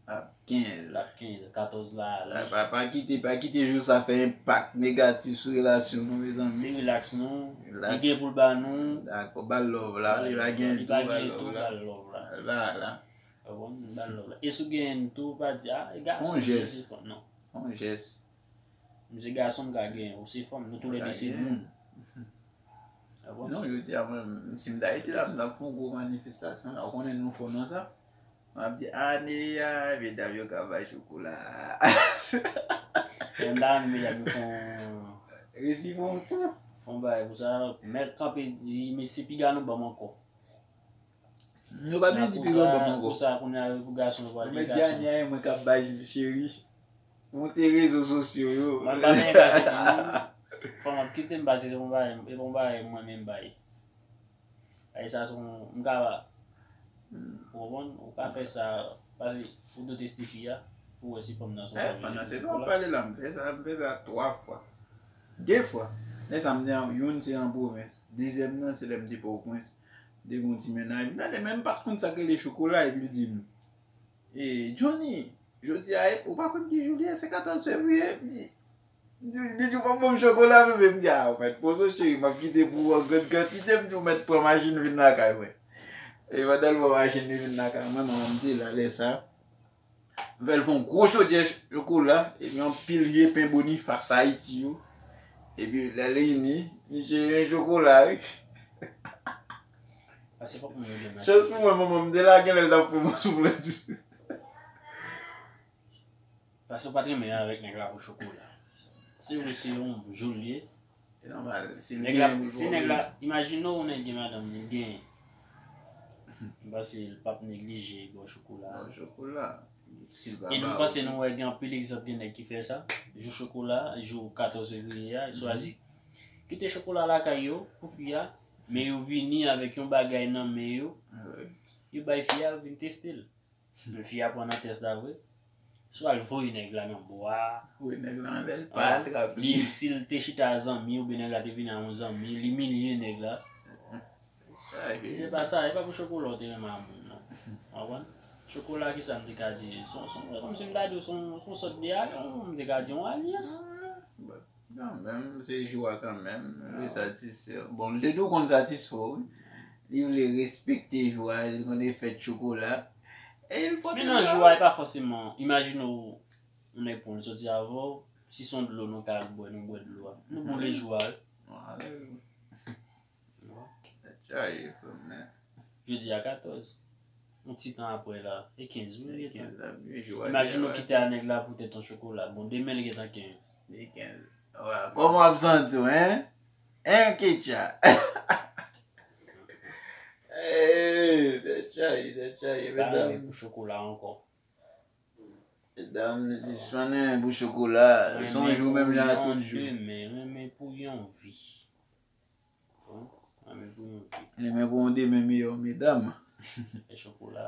L ap kenz. L ap kenz, katòz la, la. Pa, pa, pa kite, pa kite jou sa fè enpak negatif sou relasyon nou, mezanmi. Se rilaks nou. Li gen pou l ba nou. Dakò, ba l love la. Li pa gen tou, ba l love la. Ba l love la. Ba l love la. E si w gen tou, pa di, "A, e gason ki se fanm." Non. Fè yon jès. M se gason, m ka genyen. Ou se fanm, nou toulède se moun. Non, jodi a, mwen, si m t Ayiti la, m t ap fè yon gwo manifestasyon la. Ou konnen nou fò nan sa. M ap di, "Ane a, medam yo ka bay chokola." Menm la, medam yo fè yon, resi fè yon kou. Fè yon bagay pou sa. Mèt kanpe, di, "Mesye, piga nou ban m ankò." Nou pa byen di piga ban m ankò. Pou sa, kounye a, pou gason, yo pral gen gason. Mwen, dènye a, mwen k ap bay cheri. Monte rezo sosyo yo. Mwen pa gen gason pou nou. Fanm ap kite m, paske se yon bagay, e yon bagay mwen menm bay. Ay sa se yon, m ka, ou konprann, ou ka fè sa, paske ou dwe teste fi a, pou wè si fanm nan se yon fanm. Pandan se tan w ap pale la, m fè sa, m fè sa twa fwa. De fwa. Lè sa m te an, youn se an pwovens. Dezyèm nan, se lè m te Pòtoprens. M te gen yon ti mennaj. M tande, men m pa t konn sa k rele chokola, epi l di m, "E, Johnny, jodi a, ou pa konn ki jou li ye, se katòz fevriye?" M di, li, li di, "Ou p ap ban m chokola, bebe?" M di, "A, ou mèt poze w, cheri, m ap kite pou ou an grann kantite." M di, "Ou mèt pran machin vin lakay mwen." E pandan l pran machin li vin lakay mwen, manman m te la lè sa. M fè l fè yon gwo chodyè chokola, epi yon pil vye pen Bonifas Ayiti yo. Epi lè l vini, li cheri, chokola, wi. Paske fòk moun yo gen Chans pou mwen, manman m te la, genlè l t ap fè mwen souflèt. Paske w pa t renmen avèk nèg la pou chokola. Se vre, se yon jou l ye. Se nòmal. Si l Nèg la, gen pou si nèg la, imajine w, nèg gen madanm li, l gen. M panse l p ap neglije ba w chokola. Bon, chokola. Si l pa E nou ba panse ou. Nou wè gen anpil egzanp gen nèg ki fè sa. Jou chokola, jou katòz fevriye a, yo chwazi kite chokola lakay yo pou fi a, men yo vini avèk yon bagay nan men yo, Wi. yo bay fi a, yo vin teste l. Men fi a pran nan tès la vre. Swa l voye nèg la nan bwa. Wi, nèg la anlè, l pa atrape. Li, si l te chita a zanmi, oubyen nèg la te vin a yon zanmi, li imilye nèg la. Sa, Si se pa sa, e pa pou chokola w te renmen a moun, non. Ou konprann? Chokola, ki sa m te ka di? Son, son, kòmsi m ta di w, son, son sòt de alyon, m te ka di yon alyans. Bon, kanmenm, se jou a kanmenm, li satisfè. Bon, li te tou konn satisfè, wi. Li vle respekte jou a, li konn e fèt chokola. E li pote Men nan jou a, e pa fòseman, imajine w, yon nèg pran l soti avè w, si se yon dlo nou ka al bwè, nou bwè dlo a. Nou boule jou a, wi. Chaje frè m nan. Jodi a katòz. Yon ti tan apre la, e kenz, wi, li gentan. Kenz la, men jou a Imajine deja w kite a nèg la poutèt yon chokola. Bon, demen li gentan kenz. Li kenz. Wa, kòman w ap santi w, en? En, Ketcha? Hey, tèt chaje, tèt chaje, Pa medam. Reve pou chokola ankò. Medam, sispann renmen pou chokola. Se yon jou menm jan a tout jou. Renmen, renmen pou yon vi. Bon, renmen pou yon vi. Renmen pou yon demen miyò, medam. E chokola,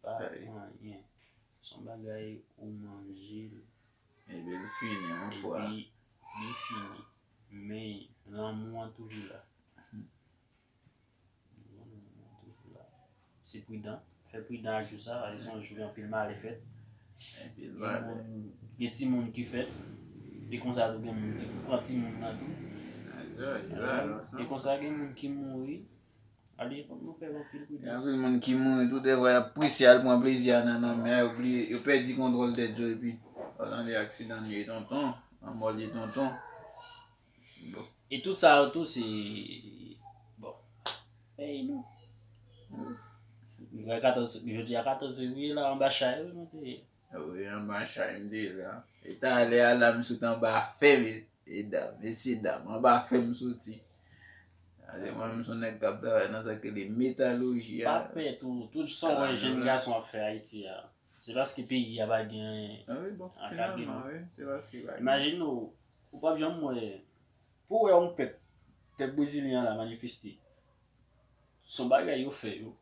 pa anyen. Se yon bagay ou manje l. Epi l fini yon fwa. Epi, li fini. Men, lanmou an toujou la. Lanmou an toujou la. Se pridan. Fè pridan ak jou sa, paske se yon jou anpil malè fèt. Epi l Gen valè. Moun, gen timoun ki fèt. E konsa tou gen moun ki pran timoun nan tou. E konsa gen moun ki mouri. Ale, fòk nou fè anpil Gen pridans. anpil moun ki mouri tou, dèfwa y ap presye al pran plezi a nan lanmè a, yo bliye, yo pèdi kontwòl tèt yo, epi w tande aksidan li ye tonton, lanmò li ye tonton. E tout sa yo tou se, bon, peyi nou. Jodi a katòz fevriye la, anba chay wi nou te ye. Wi, anba chay m te ye la. E talè a la m sot anba fè, medam, mesye dam, anba fè m soti. Paske mwen menm se yon nèg k ap travay nan sa k rele metaloji a. Pa pè tou, tout sa w wè jèn gason ap fè Ayiti a, se paske peyi a pa gen anyen. Ah wi, bon, finalman, wi, se paske pa gen. Imajine w, ou p ap janm wè, pou w wè yon pèp, pèp brezilyen an la manifeste. Se yon bagay yo fè yo.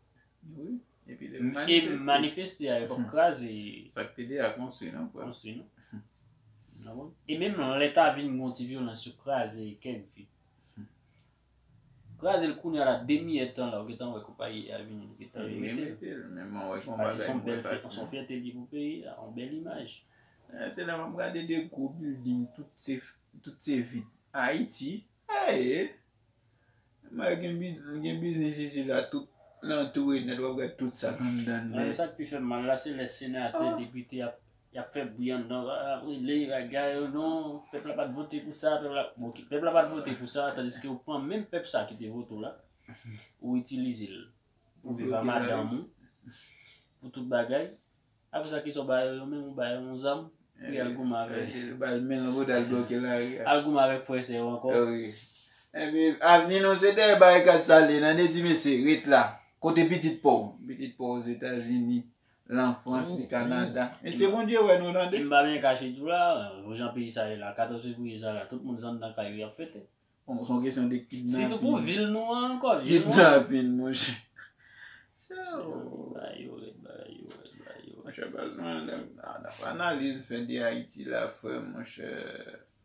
Wi, epi lè E manifeste a, yo p ap kraze. Sa k te deja konstwi, non, frè? Konstwi, non? Ou konprann? E menm lè ta vin gen yon ti vyolans, yo kraze kèk vi. Kraze l kounye a la, demi èdtan la, ou gentan wè konpayi a vini, li gentan remete l. Remete l, men mwen wè kon Paske se bagay yon mwen bèl fè, pase. Se yon fyète li pou peyi a, yon bèl imaj. Eh, se la m ap gade de gwo bilding, tout se, tout se vit. Ayiti, eh, mwen gen bi-, gen biznis isi la, tout lantoure nèt, w ap gade tout sa k anndan Mwen, nèt. Sa k pi fè m mal la, se lè senatè, depite ap, y ap fè bri anndan, y ap rele, y ap gaye, non, pèp la pa t vote pou sa, pèp la, bon, ok, pèp la pa t vote pou sa, tandiske ou pran menm pèp sa ki te vote w la, ou itilize l pou viv a madanm ou, pou tout bagay. Apre sa, kisa w ba yo, yo menm, ou ba yo yon zam, pou y al goumen avèk. Bal men nan kote al bloke lari a. Al goumen avèk frè sè yo ankò. Wi. Epi, avni nou se dèyè barikad sa l ye, nan de di mesye, ret la. Kote pitit pa w? Pitit pa w Ozetazini, Lafrans, li Kanada. Mesye, Bondye wè nou, tande. E m pa byen kache di w la, jan peyi sa ye la, katòz fevriye sa la, tout moun se anndan kay yo y ap fete. Bon, se yon kesyon de kidnapin. Sitou pou vil nou an ankò, vil nou an. Kidnapin, monchè. Bagay yo rèd, bagay yo rèd, bagay yo rèd. Monchè, baz mwen, nan, nan analiz m fè de Ayiti la, frè, monchè,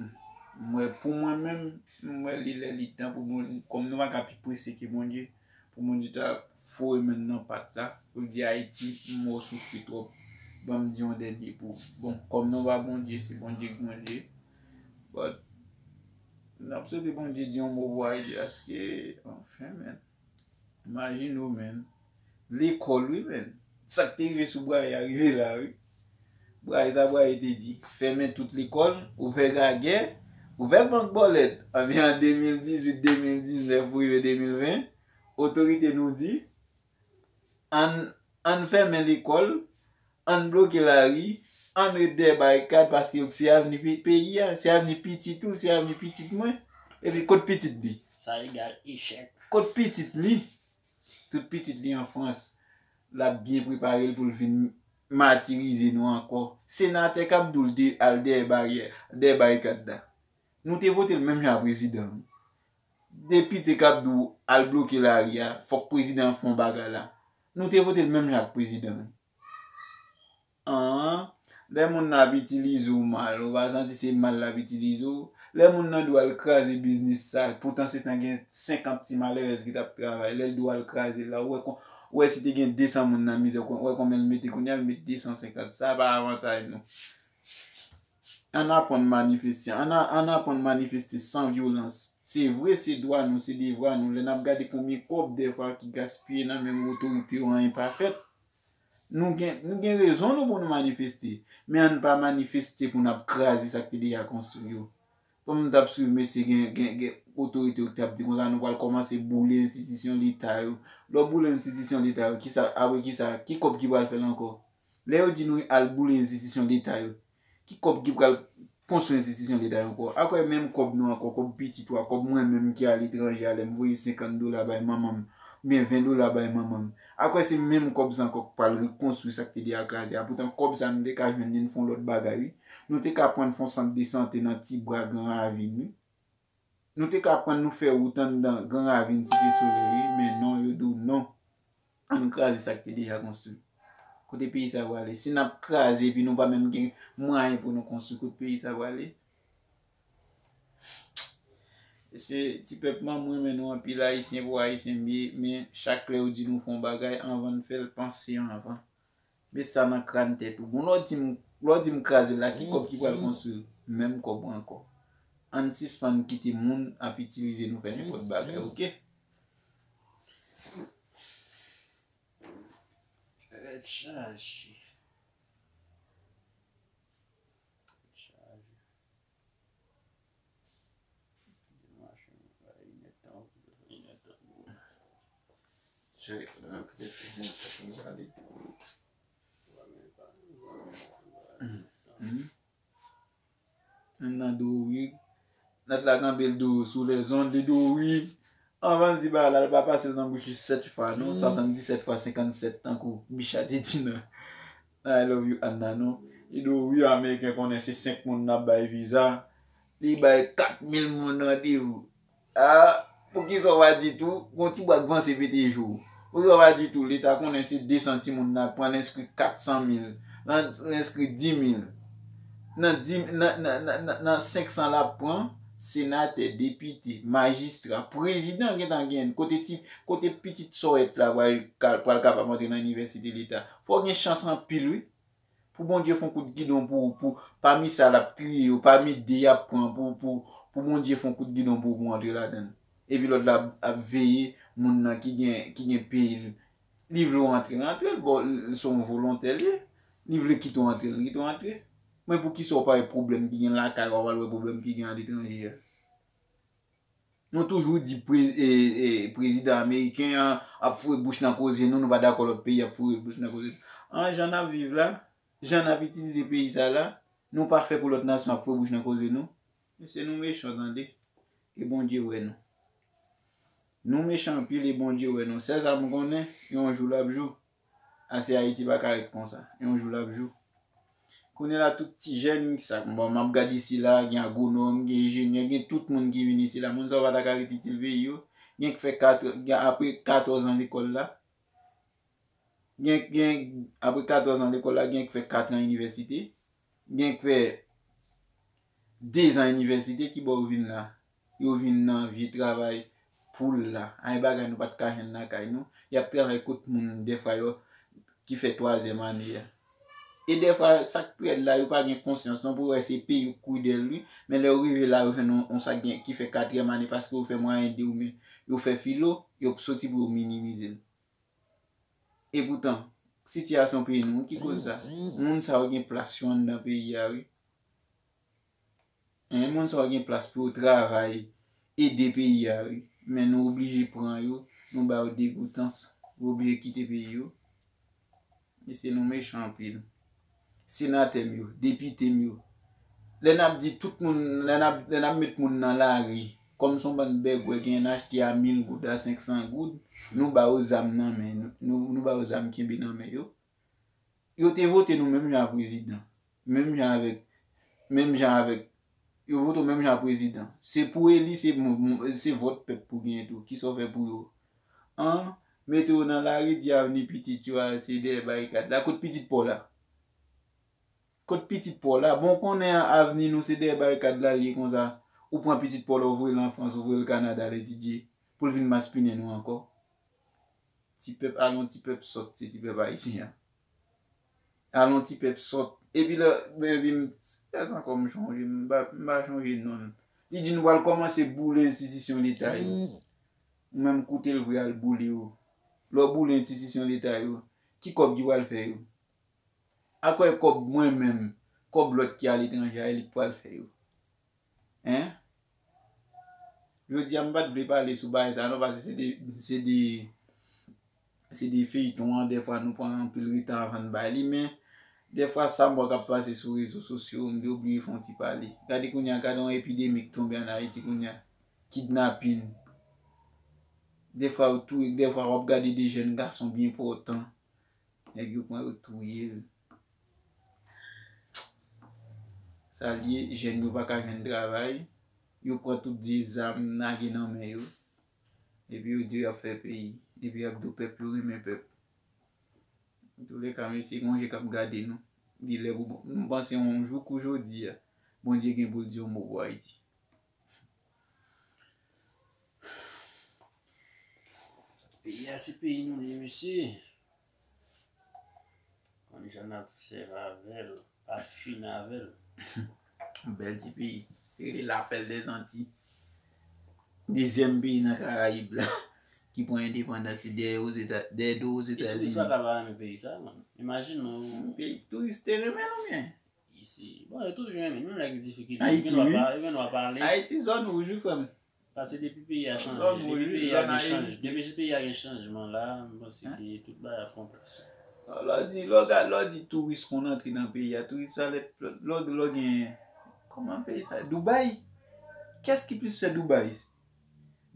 m wè pou mwen menm, m wè li lè li tan pou Bondye, kòm nou pa ka pi prese ke Bondye, pou Bondye ta foure men l nan pat la, pou l di Ayiti, m wè w soufri twòp, ban m di yon dènye pou ou. Bon, kòm nou pa Bondye, se Bondye k Bondye. But, n ap swete Bondye di yon mo pou Ayiti, paske, anfen, men. Imajine w, men. Lekòl, wi, men. Sa k te rive sou Bwaye a rive la, wi. Bwaye, sa Bwaye te di, fèmen tout lekòl, ouvè gagè, Ouvè bank bòlèt, anben an de mil dizuit, de mil diznèf pou rive de mil ven, otorite nou di, ann, ann fèmen lekòl, ann bloke lari, ann ret dèyè barikad, paske se avni pe-, peyi a, se avni pitit ou, se avni pitit mwen. Epi kot pitit li? Sa egal echèk. Kot pitit li? Tout pitit li an Frans, l ap byen prepare l pou l vin matirize nou ankò. Senatè k ap di w l de-, al dèyè baryè, dèyè barikad la. Nou te vote l menm jan ak prezidan an. Depite k ap di w al bloke lari a, fòk prezidan an fè yon bagay la. Nou te vote l menm jan ak prezidan an. An, lè moun nan ap itilize w mal, ou pa santi se mal l ap itilize w? Lè moun nan di w al kraze biznis sa, poutan se tan gen senkant ti malerèz ki t ap travay, lè l di w al kraze l la, ou wè kon-, ou wè si te gen de san moun nan mizè, ou wè konbyen l mete kounye a, l met de san senkant. Sa pa avantay nou. Ann aprann manifeste, ann a-, ann aprann manifeste san vyolans. Se vre, se dwa nou, se devwa nou. Lè n ap gade konbyen kòb dèfwa ki gaspiye nan men otorite yo, anyen pa fèt. Nou gen, nou gen rezon nou pou nou manifeste, men ann pa manifeste pou n ap kraze sa k te deja konstwi yo. Kòm m t ap swiv mesye, gen, gen, gen otorite yo ki t ap di konsa, nou pral kòmanse boule enstitisyon Leta yo. Lè w boule enstitisyon Leta yo, kisa, apre kisa, ki kòb ki pral fè l ankò? Lè yo di nou al boule enstitisyon Leta yo, ki kòb ki pral konstwi enstitisyon Leta yo ankò? Akwè menm kòb nou ankò, kòb pitit ou a, kòb mwen menm ki aletranje a, lè m voye senkant dola bay manman m, oubyen ven dola bay manman m. Akwè se menm kòb sa ankò k pral rekonstwi sa k te deja kraze a. Poutan kòb sa nou te ka jwenn li n fè yon lòt bagay, wi. Nou te ka pran n fè yon sant de sante nan Tibwa, Gran Ravin, wi. Nou te ka pran n nou fè wout anndan Gran Ravin, Site Solèy, wi. Men non, yo di w non. Ann kraze sa k te deja konstwi. Kote peyi sa prale? Si n ap kraze epi nou pa menm gen mwayen pou nou konstwi, kote peyi sa prale? Mesye, ti pèp mwen, m renmen nou anpil, Ayisyen pou Ayisyen m ye, men chak lè yo di nou fè yon bagay, anvan n fè l, panse anvan. Met sa nan kràn tèt ou. Bon, lè w di m, lè w di m kraze l la, ki kòb ki pral konstwi l? Menm kòb ankò. Ann sispann kite moun ap itilize nou fè nenpòt bagay, oke? Tèt chaje. Tèt chaje. Moun nan di w wi. Nèt la kanpe l di w sou lèzond, li di w wi. Anvan l di bagay la, li pa pase l nan bouch li sèt fwa non, swasanndisèt fwa senkannsèt tankou Bicha te di nan I love you Anna non. Li di w wi, Ameriken konnen se senk moun n ap bay viza. Li bay kat mil moun randevou. A, poukisa w pa di tou, gon ti bwa k vanse pete jou. Poukisa w pa di tou, Leta konnen se de san timoun n ap pran, l enskri kat san mil, l enskri di mil. Nan di, nan, nan, nan, nan, nan senk san l ap pran, senatè, depite, majistra, prezidan gentan genyen. Kote ti, kote pitit sòrèt la pral, ka-, pral kapab antre nan inivèsite Leta? Fò w gen chans anpil, wi. Pou Bondye fè yon kout gidon pou, pou, pami sa l ap triye yo, pami de y ap pran pou, pou, pou Bondye fè yon kout gidon pou, pou w antre ladan l. Epi lòt la ap, ap veye moun nan ki gen, ki gen peyi l. Li vle w antre, l antre l, bon, l, se yon volontè l ye. Li vle kite w antre, l kite w antre. Men poukisa w pa wè pwoblèm ki gen lakay ou, w al wè pwoblèm ki gen aletranje a? Nou toujou di pre-, e, e, prezidan ameriken an ap foure bouch nan koze nou, nou pa dakò lòt peyi ap foure bouch nan koze nou. An, jan n ap viv la, jan n ap itilize peyi sa la, nou pa fè pou lòt nasyon ap foure bouch nan koze nou. Mesye, nou mechan tande, e Bondye wè nou. Nou mechan anpil e Bondye wè nou. Sèl sa m konnen, yon jou l ap jou. Ase Ayiti pa ka ret konsa. Yon jou l ap jou. Kounye la, tout ti jèn, sa, bon, m ap gade isi la, gen agwonòm, gen enjenyè, gen tout moun ki vin isi la. Moun sa yo pa ta ka ret itil peyi yo. Gen k fè kat, gen apre katòz an lekòl la. Gen, gen, apre katòz an lekòl la, gen k fè kat an inivèsite. Gen k fè de zan inivèsite, ki bò yo vin la? Yo vin nan vye travay poul la. Ay bagay nou pa t ka jwenn lakay nou. Y ap travay kot moun, dèfwa yo, ki fè twazyèm ane a. E dèfwa, sa k pi rèd la, yo pa gen konsyans non pou wè se peyi yo k kouri dèyè l wi. Men lè yo rive la, yo jwenn yon, yon sa k gen, ki fè katriyèm ane paske yo fè mwayen de oubyen yo fè filo, yo soti pou yo minimize l. Epoutan, sitiyasyon peyi nou, ki koz sa? Moun sa yo gen plas yo anndan peyi a wi. Hein, moun sa yo gen plas pou yo travay, ede peyi a, wi. Men nou oblije pran yo, nou ba yo degoutans, yo oblije kite peyi yo. Mesye, nou mechan anpil. Senatè m yo, depite m yo. Lè n ap di tout moun, lè n ap, lè n ap met moun nan lari, kòm se yon bann bègwè, gen n achte a mil goud, a senk san goud, nou ba yo zam nan men, nou, nou, nou ba yo zam kenbe nan men yo. Yo te vote nou menm jan a prezidan. Menm jan avèk, menm jan avèk, yo vote w menm jan a prezidan. Se pou eli, se mou-, mou-, se vòt pèp pou genyen tou. Kisa w fè pou yo? An, mete yo nan lari, di avni pitit yo a, se dèyè barikad la. Kot pitit pa w la? Kot pitit pa w la? Bon, w konnen avni nou se dèyè barikad la l ye konsa. Ou pran pitit pa w la, ou voye l an Frans, ou voye l Kanada al etidye, pou l vin maspinen nou ankò. Ti pèp, al yon ti pèp sòt, se ti pèp ayisyen an. Al yon ti pèp sòt. Epi lè, men epi m, kiyès ankò m chonje, m pa, m pa chonje non l. Li di nou pral kòmanse boule enstitisyon leta yo. Ou menm koute l vre al boule yo. Lè w boule enstitisyon leta yo, ki kòb ki pral fè yo? Akwè kòb mwen menm, kòb lòt ki aletranje a, e li k pral fè yo. Hein? Jodi a, m pa t vle pale sou bagay sa non, paske se de, se de, se de feyton an, dèfwa nou pran anpil retan anvan n bay li, men dèfwa sa m wè k ap pase sou rezo sosyo, m te oblije fè yon ti pale. Gade kounye a, gade yon epidemi k tonbe ann Ayiti kounye a. Kidnapin. Dèfwa yo touye, dèfwa w ap gade de jèn gason byen pòtan. Nèg yo pran yo touye l. Sa l ye, jèn yo pa ka jwenn travay. Yo pran tout vye zam, lage nan men yo. Epi yo di yo ap fè peyi. Epi y ap di w pèp yo renmen pèp. Antouleka, mesye, gon je k ap gade nou. Li lè pou bon. M panse yon jou kou jodi a, Bondye gen pou l di yon mo pou Ayiti. Peyi a se peyi nou li ye, mesye. Konn jan n ap sèvi avè l, pa fin avè l. Bèl ti peyi. Te rele Lapèl dèzanti. Dezyèm peyi nan Karayib la ki pran endepandans li dèyè Ozeta-, dèyè do Ozetazini. Touris pa ta pa renmen peyi sa, man. Imajine w. Peyi touris te renmen l oubyen? Isi, bon, yo toujou renmen nou, lè gen difikilte. Ayiti, wi. Yo gen dwa pale. Ayiti, zòn wouj, wi, frè m. Paske depi peyi a chanje, depi peyi a gen chanj, depi peyi a gen chanjman la, m panse ke tout bagay ap pran plas yo. Lè w di, lè w ga-, lè w di touris konn antre nan peyi a, touris sa lè, lè w, lè w gen, kòman peyi sa? Dubai? Kiyès ki plis fè Dubai?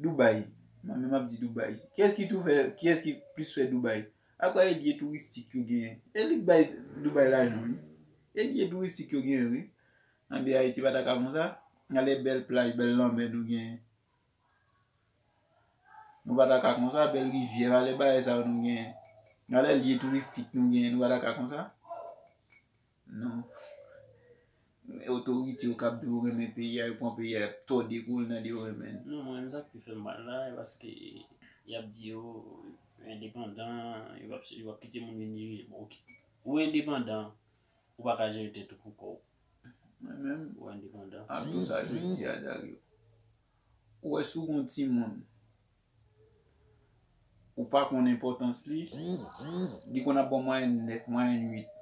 Dubai. Mwen menm m ap di Dubai. Kiyès ki tou fè, kiyès ki plis fè Dubai? Apa e lye touristik yo genyen. E li k bay Dubai lajan, wi. E lye touristik yo genyen, wi. Anben Ayiti pa ta ka konsa. Gade bèl plaj, bèl lanmè nou genyen. Nou pa ta ka konsa, bèl rivyè, gade bagay sa yo nou genyen. Gade lye touristik nou genyen, nou pa ta ka konsa. Non. Otorite yo k ap di yo renmen peyi a, yo pran peyi a, y ap tòde kou l nan de yo renmen l. Non, mwen menm sa k pi fè m mal la, e paske y ap di yo endepandan, yo p ap, yo p ap kite moun vin dirije. Bon, oke. Ou endepandan, ou pa ka jere tèt ou pou kò w. Mwen menm, ou endepandan. Ak tout sa yo di a, Dario. Ou wè si w gon timoun, ou pa konn enpòtans li, li konn ap ba w mwayèn nèf, mwayèn uit.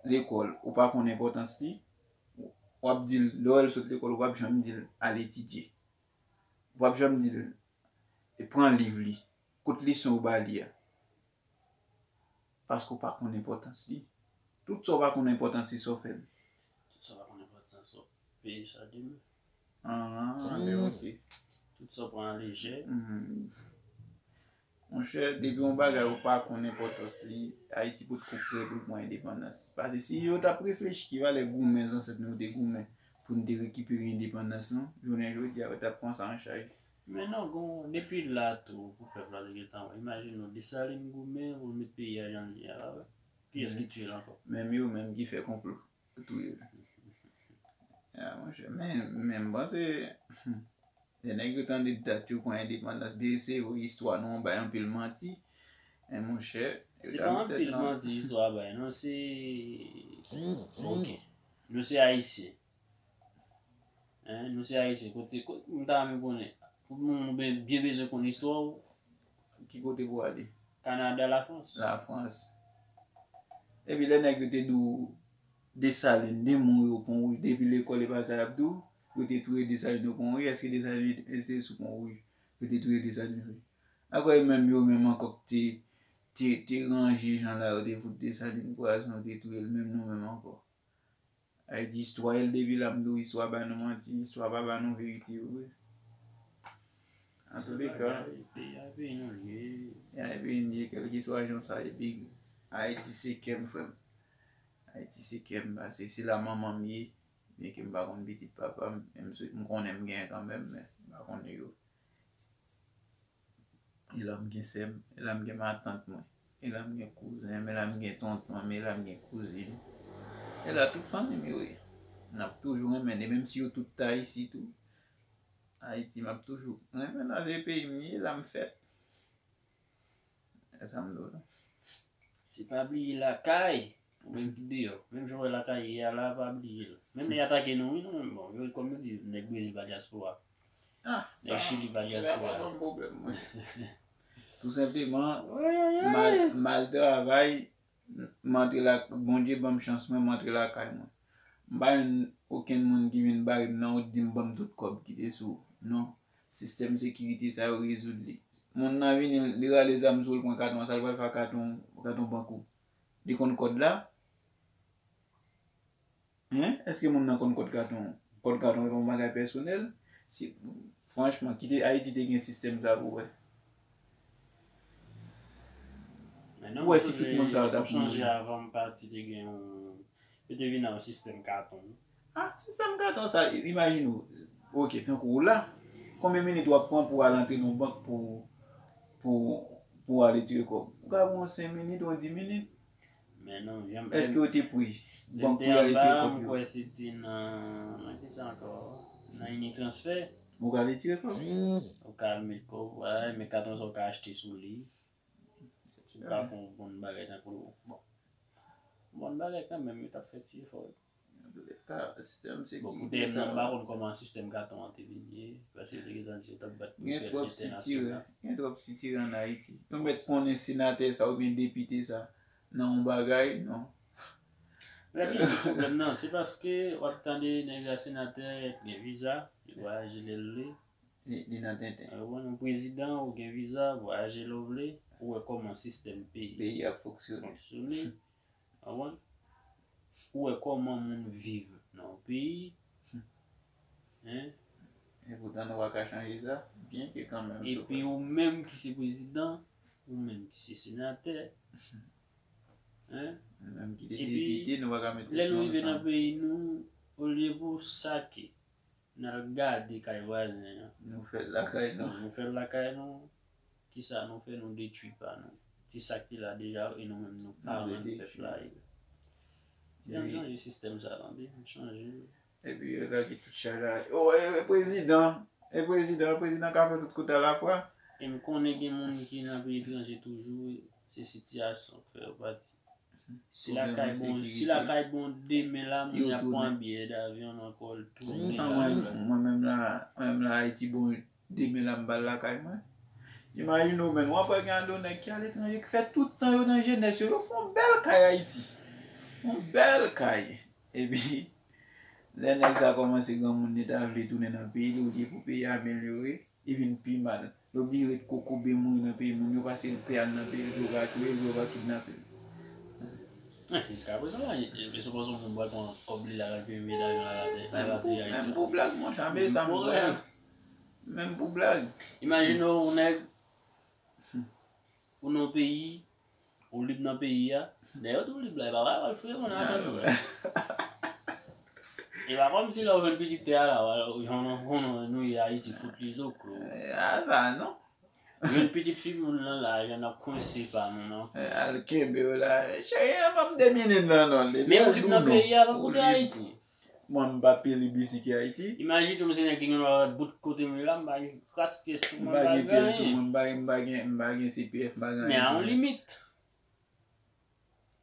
Lekòl, ou pa konn enpòtans li, w ap di l, lè w wè l sot lekòl, ou p ap janm di l al etidye. Ou p ap janm di l, e pran liv li, kote leson yo ba li a. Paske w pa konn enpòtans li. Tout sa w pa konn enpòtans li, sa w fè l? Tout sa w pa konn enpòtans, w ap peye sa demen. Ah, anben, ok. Tout sa w pran an lejè. Hmm. Monchè, depi yon bagay ou pa konn enpòtans li, Ayiti potko prè pou l pran endepandans. Paske si yo t ap reflechi ki valè goumen zansèt nou yo te goumen pou n te rekipere endepandans nou, jounen jodi a, yo t ap pran sa an chaj. Men non, gon, depi la tou, pou pèp la te gentan wè. Imajine w, Desalin goumen pou l met peyi a jan l ye a la, wè. Kiyès ki tiye l ankò? Menm yo menm ki fè konplo pou touye l. Ya, monchè, men, men m panse, lè nèg yo tande dat yo pran endepandans, byen se yo, istwa nou an bay anpil manti. Men monchè, yo se pa anpil manti istwa bay, non, se, ok. Nou se Ayisyen. Hein, nou se Ayisyen. Kote, kote, m ta renmen konnen. Pou moun, nou byen, byen bezwen konn istwa w. Ki kote pou ale? Kanada, Lafrans. Lafrans. Epi lè nèg yo te di w, Desalin, demon yo Pon Wouj, depi lekòl e pa sa y ap di w, yo te touye Desalin yo Pon Wouj, èske Desalin rete sou Pon Wouj? Yo te touye Desalin wi. Akwè menm yo menm ankò k te, te, te ranje jan la yo te fout Desalin pwazon, yo te touye l, menm nou menm ankò. Ayiti, istwa e l depi la, m di w, istwa ba nou manti, istwa pa ba nou verite yo vre. Antouleka, peyi a, peyi nou ye. Peyi a, peyi nou ye, kèlkeswa jan sa ye, big. Ayiti se kè m, frè m. Ayiti se kè m, paske se la manman m ye. Byenke m pa konn pitit papa m, men m swe-, m konnen m genyen kanmenm, men m pa konnen yo. E la m gen sè m, e la m gen matant mwen, e la m gen kouzen m, e la m gen tonton m, e la m gen kouzin. E la tout fanmi m yo ye. N ap toujou renmen, e menm si yo tout ta isi tou. Ayiti, m ap toujou renmen la, se peyi m ye, la m fèt. E sa m di w la. Se pa bliye lakay, ou menm ki deyò. Menm jan w wè lakay ye a la, pa bliye l. Menm lè y atake nou, wi, nou menm, bon, yo, kòm yo di, nèg Brezil pa dyaspora. Ah, nèg Chili pa dyaspora. Sa pa ban m pwoblèm, mwen. Tou senpleman, m al, m al travay, m antre la, Bondye ban m chans mwen, m antre lakay mwen. M pa jwenn okenn moun ki vin bare m nan wout di m ban m tout kòb ki te sou ou. Non. Sistèm sekirite sa yo rezoud li. Moun nan vini, li rale zam sou ou, l pran katon an, sa l pral fè ak katon, katon bank ou? Li konn kòd la? Hein? Èske moun nan konn kòd katon? Kòd katon e pa yon bagay pèsonèl? Si, franchman, kite Ayiti te gen sistèm sa pou wè. Ou wè si tout moun sa yo t ap mouri. Avan m pati te gen yon, yo te vin ak yon sistèm katon. Ah, sistèm katon sa, imajine w. Ok, tankou w la. Konbyen minit w ap pran pou w al antre nan bank pou, pou, pou w al retire kòb? Ou ka pran senk minit, yon dis minit. Men non, janm. Èske yo te pri? Bank pou y al retire kòb yo? Mwen kwè se te nan, nan ki sa ankò? Nan Unitransfer. Ou ka retire kòb? Ou ka al met kòb, wè, men katon sa ou ka achte sou li. Ou ka fè yon bon bagay tankou, bon. Bon bagay kanmenm, yo t ap fè ti efò. Antouka, sistèm sekirite sa. Bon, poutèt m pa konn kòman sistèm katon an te vin ye, paske yo te gentan di yo t ap bat pou fèt entènasyonal. Gen twòp sitirè ann Ayiti. Yo mèt konnen senatè sa oubyen depite sa nan yon bagay, non. Règle pwoblèm nan, se paske w ap tande nèg la senatè, gen viza, li vwayaje lè l vle. Li, li nan tenten. Ou konprann, yon prezidan, ou gen viza, vwayaje lè w vle, ou wè kòman sistèm peyi ap fonksyone. Ou konprann? Ou wè kòman moun viv nan yon peyi. Hein? E poutan nou pa ka chanje sa, byenke kanmenm. Epi ou menm ki se prezidan, ou menm ki se senatè. Hein? Nou menm ki te depite, nou pa ka met tèt nou ansanm. Lè nou rive nan peyi nou, olye pou sa ke n al gade kay vwazen an. Nou fè l lakay nou. Nou fè l lakay nou. Kisa nou fè? Nou detwi pa nou. Ti sa ki la deja, e nou menm nou pa rann pèp la. Di ann chanje sistèm sa, tande. Ann chanje. Epi yo lage tout chaj la. Oh, e, e prezidan. E prezidan, prezidan ka fè tout kote alafwa. E m konnen gen moun ki nan peyi etranje toujou, se sitiyasyon k fè yo pati. Si lakay bon, si lakay bon demen la, moun y ap pran biyè davyon nan kò l tou. Mwen menm la, mwen menm la, Ayiti bon demen la, m pral lakay mwen. Imajine w menm, w ap wè gen ado nèg ki aletranje, ki fè tout tan yo nan jenès yo, yo fè yon bèl kay Ayiti. Yon bèl kay. Epi, lè nèg sa kòmanse granmoun, li ta vle tounen nan peyi li, olye pou peyi a amelyore, li vin pi mal. Li oblije ret kokobe mouri nan peyi moun yo, pase l pè al nan peyi l, pou yo pa touye l, pou yo pa kidnape l. Eh, jiskaprezan la, e, e, se kòmsi yon moun pral pran kòb li la, l al peye biyè davyon, l al atè, l al atè Ayiti. Menm pou blag, monchè, men sa m wè a. Menm pou blag. Imajine w, yon nèg, ou nan peyi, ou lib nan peyi a. Dayè, ou tou lib la, e pa pral fouye moun nan zòn ou. E pa kòmsi lè w jwenn pitit tè a la, w al, jan nou konnen nou ye Ayiti, fout li zo klo. E, a sa, non. Jwenn pitit fi moun nan la, jan n ap kwense pa nou, non. E, al kenbe yo la. Cheri, ban m de minit nan, non. Men ou lib nan peyi a, pa koute Ayiti. Mwen, m pa peye li bisi ki Ayiti. Imajine w, se nèg ki gen dwa bout kote m ye la, m pa gen kras pyès sou mwen, m pa gen anyen. M pa gen, m pa gen, m pa gen C P F, m pa gen anyen. Men a yon limit.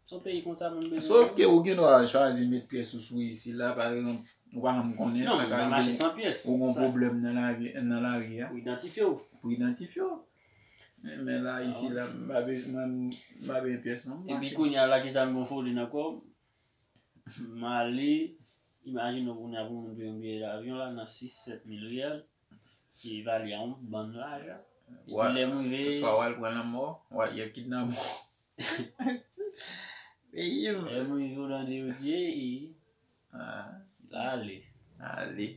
Se yon peyi konsa moun bezwen. Sof ke ou gen dwa chwazi met pyès ou sou isi la, pa egzanp, ou pa janm konnen sa ka rive. Non, m pa mache san pyès. Ou gen pwoblèm nan lavi, nan lari a. Pou idantifye w. Pou idantifye w. Men, men la, isi la, m pa bezwen, m pa bezwen pyès nan bank. Epi kounye a la, kisa m gon foli nan kò m? M ale, imajine w kounye a pou moun peye yon biyè davyon la nan sis, sèt mil riyal, ki ekivale a yon bann lajan. Epi lè m rive, swa w al pran lanmò, w al, y ap kidnape w. Peyi m. Lè m rive w tande yo di, e, e, ah, ale. Ale.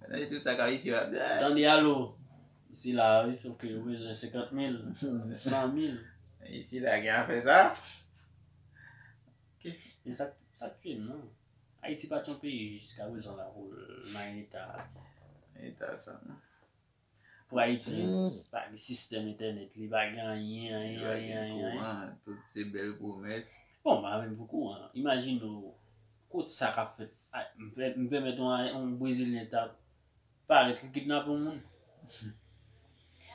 Tande tout sa k ap isi la. Tande alo. Isi la, wi, sòf ke yo bezwen senkant mil, san mil. Isi la gen afè sa. Ok. E sa, sa k fè m, non? Ayiti pa t yon peyi jiska prezan la pou l nan eta. Eta sa, non. Pou Ayiti, pa gen sistèm entènèt, li pa gen anyen, anyen, anyen, anyen, anyen. Kouran, tout se bèl pwomès. Bon, pa menm pou kouran. Imajine w, kot sa k ap fèt. A, m pè-, m pèmèt yon, yon Brezilyen ta parèt li kidnape yon moun.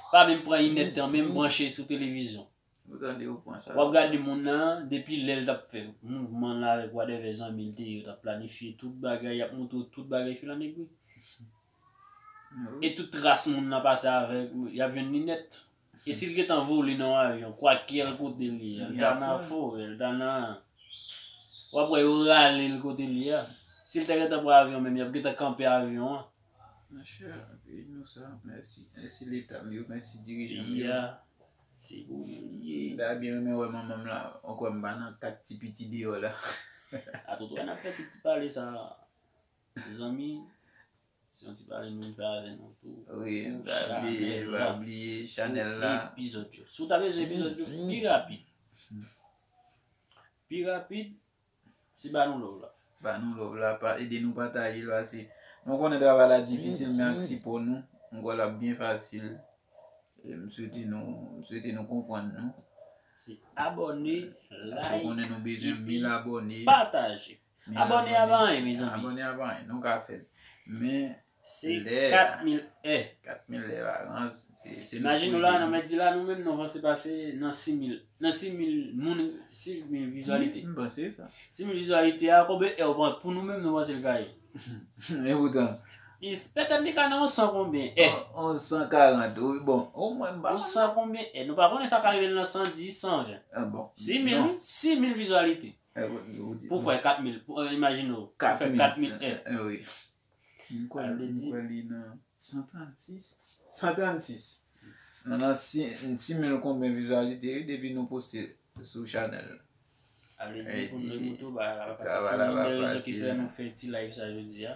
Pa menm pran inèdtan, menm branche sou televizyon. Ou tande, ou pran sa. W ap gade moun nan, depi lè l t ap fè mouvman l avèk whatever zanmi l te ye, yo t ap planifye tout bagay, y ap montre w tout bagay filanegri. Wi. E tout tras moun nan pase avèk, y ap jwenn li nèt. E si l gentan vole nan yon avyon, kwakèl kote l ye a, l ta nan forè, l ta nan, w ap wè yo rale l kote l ye a. Si l ta gentan pran avyon menm, y ap gentan kanpe avyon an. Monchè, peyi nou sa, mèsi. Mèsi Leta m yo, mèsi dirijan m yo. Ya, se pou yo l ye. M ta byen renmen wè manman m la, ankò m pa nan kat ti piti deyò la. Atoutou, n ap fè tout ti pale sa, zanmi. Se yon ti pale nou fè avè nou tou. Wi, m ta bliye, pa bliye chanèl la. Epizòd yo. Si w ta bezwen epizòd yo pi rapid. Pi rapid, se ba nou love la. Ba nou love la, pa, ede nou pataje l, pase nou konnen travay la difisil, men ak sipò nou, m kwè l ap byen fasil. E m swete nou, m swete nou konprann nou. Se abòne, like, epi pataje. Pase w konnen nou bezwen mil abòne. Abòne a pa anyen, mezanmi. Abòne a pa anyen, nou ka fè l. Men se lè a, kat mil è. Kat mil è pa gran, se, se nou. Imajine w la, nan mèt di la, nou menm nou vanse pase nan sis mil, nan sis mil moun, sis mil vizyalite. M panse sa. Sis mil vizyalite a, konbyen è w pran pou nou menm nou panse l ka ye? E poutan. Petèt li ka nan yon san konbyen è. Yon san karant, wi, bon, omwen m pa konnen. Yon san konbyen è? Nou pa konnen sa ka rive nan san dis, san ven. Ah, bon. Sis mil, sis mil vizyalite. Pou fè kat mil, pou, eh, imajine w, pou fè kat mil è. Eh, eh, wi. M kwè, m kwè li nan san trannsis. San trannsis. Nou nan sis, sis mil konbyen vizyalite, wi, depi nou poste sou chanèl. A vle di, pou nou remoute w, bagay la pa fasil. Se youn nan rezon ki fè nou fè ti live sa jodi a.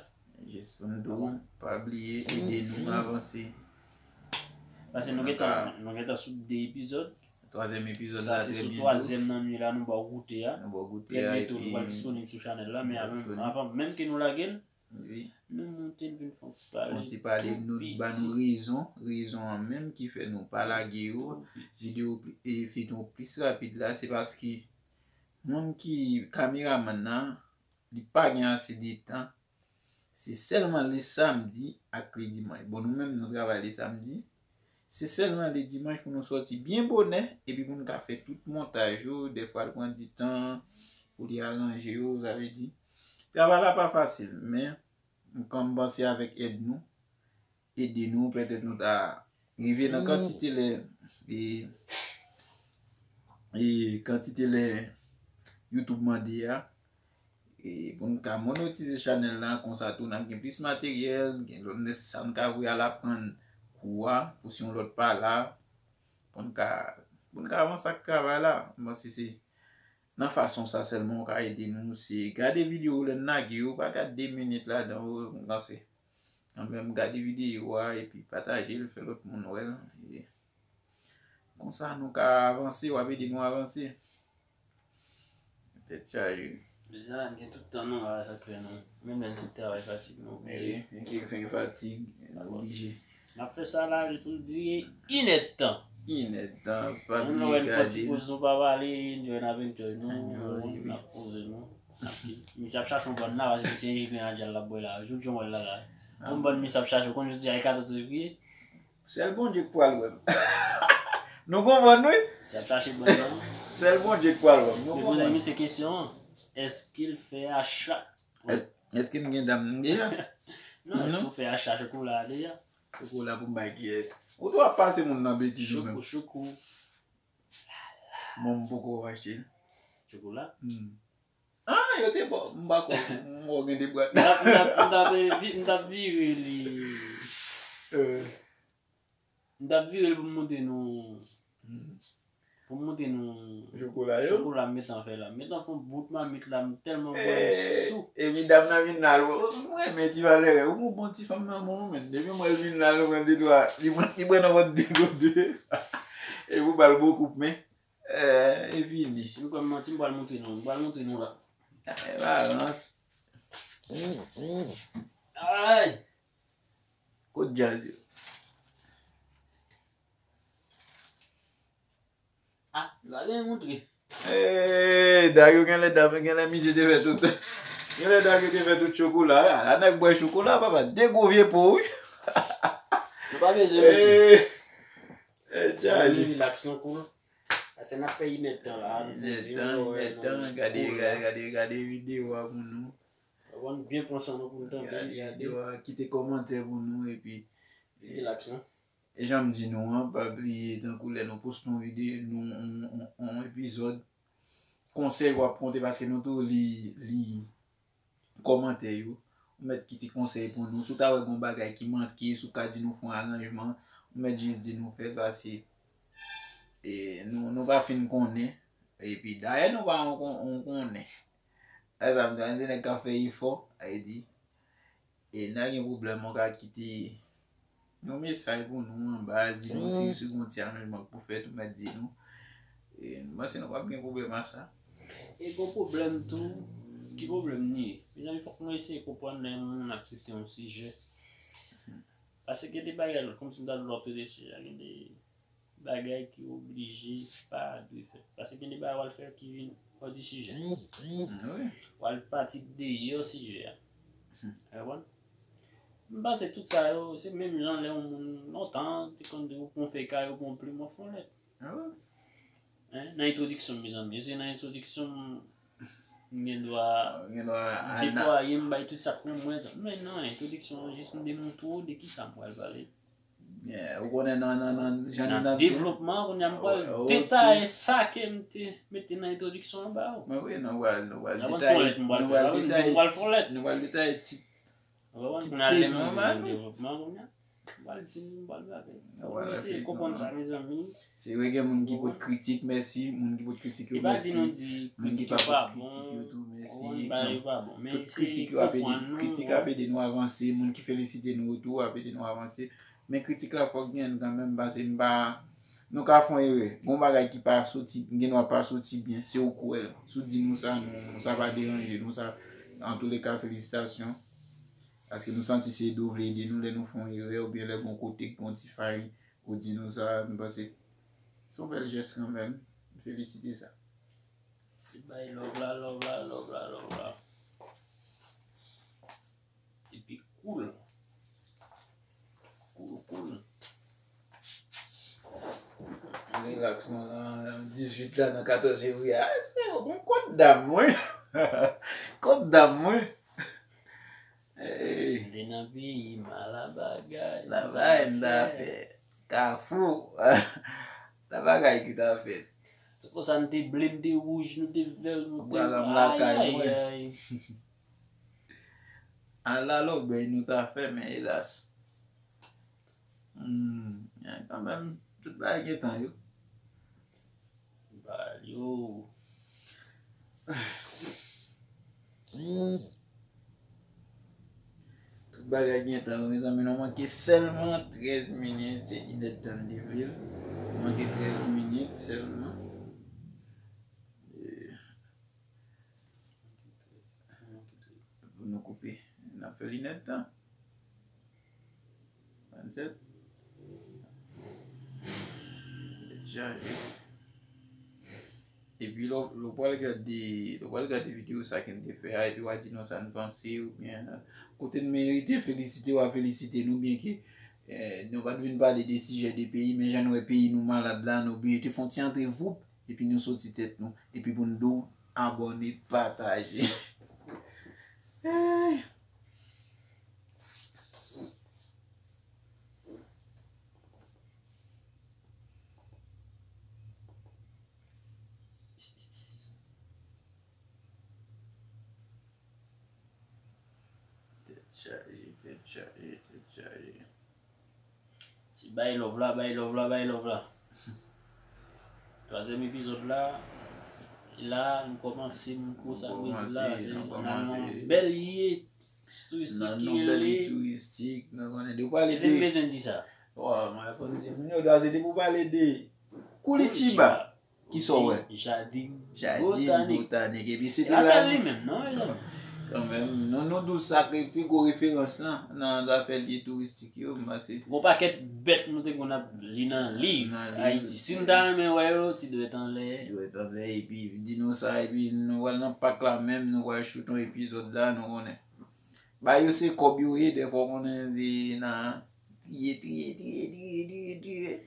Jis pou n tou, pa bliye ede nou avanse. Pase nou gentan, nou gentan sou de epizòd. Twazyèm epizòd la, trè byento. Sa se sou twazyèm nan nwi la, nou ba w goute a. Nou ba w goute a, epi trè byento nou pral disponib sou chanèl la, men avan, avan menm ke nou lage l, nou monte n vin fè yon ti pale, fè yon ti pale, nou ba nou rezon, rezon an menm ki fè nou pa lage yo, videyo, e feyton plis rapid la, se paske moun ki kameramann nan, li pa gen ase de tan. Se sèlman le samdi ak le dimanch. Bon, nou menm, nou travay le samdi. Se sèlman le dimanch pou nou sòti byen bonè, epi pou nou ka fè tout montaj yo. Dèfwa, l pran di tan pou li aranje yo, sa vle di, travay la pa fasil, men m panse avèk èd nou, ede nou, petèt nou ta rive nan kantite lè, e, e kantite lè YouTube mande a, e pou n ka monotize chanèl la, konsa tou n ap gen plis materyèl, gen lòt nèg sa n ka voye al aprann kou a, pou si yon lòt pa la, pou n ka, pou n ka avanse ak travay la. M panse se nan fason sa sèlman w ka ede nou, se gade videyo lè n lage yo, pa gade de minit ladan yo, m panse. Kanmenm gade videyo a epi pataje l, fè lòt moun wè l. E konsa nou ka avanse, w ap ede nou avanse. Tèt chaje. Deja, n gen tout tan nou la, sa k fè nou. Menm lè n te travay fatig, nou oblije. Wi, n te fè fatig, nou oblije. N ap fè sa la pou l dire inèdtan. Inèdtan, pa bliye gade. Moun nan wè n pran ti poz nou pa pale, enjoy n ap enjoy nou, n ap poze nou. Misye ap chache yon bann la, paske misye enjigren a djal l ap bwè la. Jouk jan w wè l la la. Yon bann misye ap chache, w konn jodi a e katòz fevriye. Sèl Bondye k pral wè m. Nou konprann, wi? Misye ap chache bann nan. Sèl Bondye k pral wè m. Nou konprann. Poze misye kesyon an, èske l fè acha? Èske m gen dam deja? Non, èske w fè acha chokola a deja? Chokola pou m bay kiyès? Ou tou ap pase moun nan betiz ou menm. Choko, choko. Bon, m poko achte l. Chokola? Hmm. Ah, yo te bò, m pa kwè, m wè gen de bwat. M t ap, m t ap, m t ap vi-, m t ap vire li. Eh. M t ap vire l pou m montre nou. Hmm. Pou m montre nou chokola yo. Chokola m gentan fè la. M gentan fè yon bout mamit la, m tèlman bwè m sou. Epi dam nan vin la, l wè, oh, m renmen ti valè, ou gon bon ti fanm nan, mwen, men. Depi m wè l vin la, l pran de twa, li pran, li pran nan vant de gode. Epi ou ba l bon koup men. Eh, e fini. Si nou kwè m manti, m pral montre nou. M pral montre nou la. Eh, ba rans. Ay! Kot djaz yo? Ah, la gen montre. Eh, Dario genlè, Dario genlè, mizye te fè tout. Genlè Dario te fè tout chokola. Ah, la nèg bwè chokola, papa. De gwo vye po, wi. Nou pa bezwen montre. Eh, eh, Charlie. Relax, non, cool. Paske n ap fè inèdtan la. Inèdtan, inèdtan, gade, gade, gade, gade videyo a pou nou. Ou konn byen pran san nou pou n tanpe, gade videyo a, kite kòmantè pou nou, epi relax, non. E jan m di nou an, pa bliye, tankou lè nou poste yon videyo, nou, yon, yon, yon epizòd, konsèy w ap konte, paske nou tou li, li kòmantè yo. Ou mèt kite konsèy pou nou. Si w ta wè gon bagay ki manke, si w ka di nou fè yon aranjman, ou mèt jis di nou fè l, paske, e, nou, nou pa fin konnen. Epi, dayè, nou pa yon kon-, yon konnen. Sa, sa m ta di, nèg k ap fè efò, sa vle di, e, nan gen pwoblèm, ou ka kite yon mesaj pou nou anba, di nou si, si gon ti aranjman k pou fèt, ou mèt di nou. E, m panse nou p ap gen pwoblèm a sa. E gon pwoblèm tou, ki pwoblèm li ye? Mezanmi, fòk nou eseye konprann lè yon moun ap trete yon sijè. Paske gen de bagay, kòmsi m ta di w ap trete sijè, gen de bagay ki oblije pa dwe fèt. Paske gen de bagay w al fè ki vin hors du sujet. Wi. W al pati deyò sijè a. Ou konprann? M panse tout sa yo, se menm jan lè yon moun lontan te konn di w pran fèy kay ou pran plim w ap fè yon lèt. Wi. Hein? Nan entwodiksyon m, mezanmi. Se nan entwodiksyon m, m gen dwa, gen dwa deplwaye, m bay tout sa k nan mwen. Men nan entwodiksyon an, jis m demontre w de kisa m pral pale. Yeah, ou konnen nan, nan, nan, jan nou nan devlopman, kounye a m pral detaye sa ke m te mete nan entwodiksyon an ba ou. Men wi, nou pral, nou pral detaye, nou pral detaye, nou pral detaye tit, tit tèt nou, man. Devlopman, kounye a. M pral di nou, m pral gade. Fòk nou eseye konprann sa, mezanmi. Se vre gen moun ki pot kritik, mèsi. Moun ki pot kritik yo, mèsi. Moun ki pa pot kritik yo tou, mèsi. Tout kritik yo ap ede, kritik ap ede nou avanse. Moun ki felisite nou tou ap ede nou avanse. Men kritik la fòk genyen kanmenm, paske m pa, nou ka fè yon erè. Gon bagay ki pa soti, gen dwa pa soti byen, se ou k wè l. Si w di nou sa, nou, sa pa deranje nou, sa, antouleka, felisitasyon. Paske nou santi se de w vle ede nou lè nou fè yon erè, oubyen lè gon kote k gon ti fay, ou di nou sa, m panse se yon bèl jès kanmenm. M felisite sa. Se bay love la, love la, love la, love la. Epi cool. Cool, cool. Relax, non, nan dizuit la, nan katòz fevriye. Ah, se yon kot dam, wi. Kot dam, wi. Hey. Si m te nan peyi m a, la bagay. La bagay, n ta fè. Kafou. La bagay ki ta fèt. Se konsa n te ble, n te wouj, nou te vè, nou te. Bwa lam lakay mwen. Ay, ay, ay. Ala lòbèy nou ta fè, men elas. Hmm, men kanmenm, tout bagay gen tan yo. Ba yo. Tout bagay gen tan yo, mezanmi, nou manke sèlman trèz minit, se inèdtan li vle. Manke trèz minit sèlman. E, pou nou koupe, n ap fè l inèdtan. Vennsèt. Chaje. Epi lè w, lè w pral gade, lè w pral gade videyo sa ke n te fè a, epi w a di nou sa n panse, oubyen kote n merite felisite, w a felisite nou, byen ke, eh, nou pa t vin pale de sijè de peyi, men jan n wè peyi nou malad la, nou oblije te fè yon ti antre voup, epi nou soti tèt nou, epi pou n di w abòne, pataje. Hey! Chaje, tèt chaje, tèt chaje. Se bay love la, bay love la, bay love la. Twazyèm epizòd la. E la, nou kòmanse, moun kòmanse Brezil la. Kòmanse, se nou nan kòmanse. Yon bèl liye touristik ki rele. Nan yon bèl liye touristik, nou konnen. Depi w pale de. Èske m bezwen di sa? Wa, mwen fò n di moun yo, dwa se depi w pale de Curitiba. Kisa w wè? Jaden botanik. Jaden botanik. Epi se te la. E pa sèl li menm, non, mezanmi. Kanmenm, nou, nou di w sa ki pi gwo referans lan nan zafè lye touristik yo, m panse. Gon pakèt bèt nou te konn ap li nan liv Ayiti. Si n ta renmen wè yo, ti dwèt anlè. Ti dwèt anlè, epi di nou sa, epi nou pral nan pak la menm, nou pral choute yon epizòd la, nou konnen. Ba yo se kòb yo ye, dèfwa w konnen se nan triye, triye, triye, triye, triye, triye.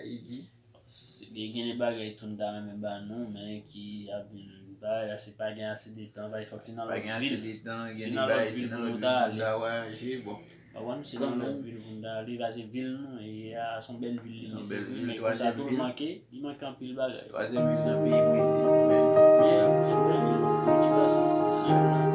Ayiti. Gen, gen de bagay tou n ta renmen ba nou, men ki ap vin ba, se pa gen ase de tan, fòk se nan lòt vil. Pa gen ase de tan, gen de bagay se nan lòt vil pou n ta ale. Bon. Ou konprann, se nan lòt vil pou n ta ale, paske vil nou, e a, se yon bèl vil li ye, se vre, men konsa tou l manke, li manke anpil bagay. Twazyèm vil nan peyi Brezil, men. Men, se yon bèl vil, Curitiba, se yon vil.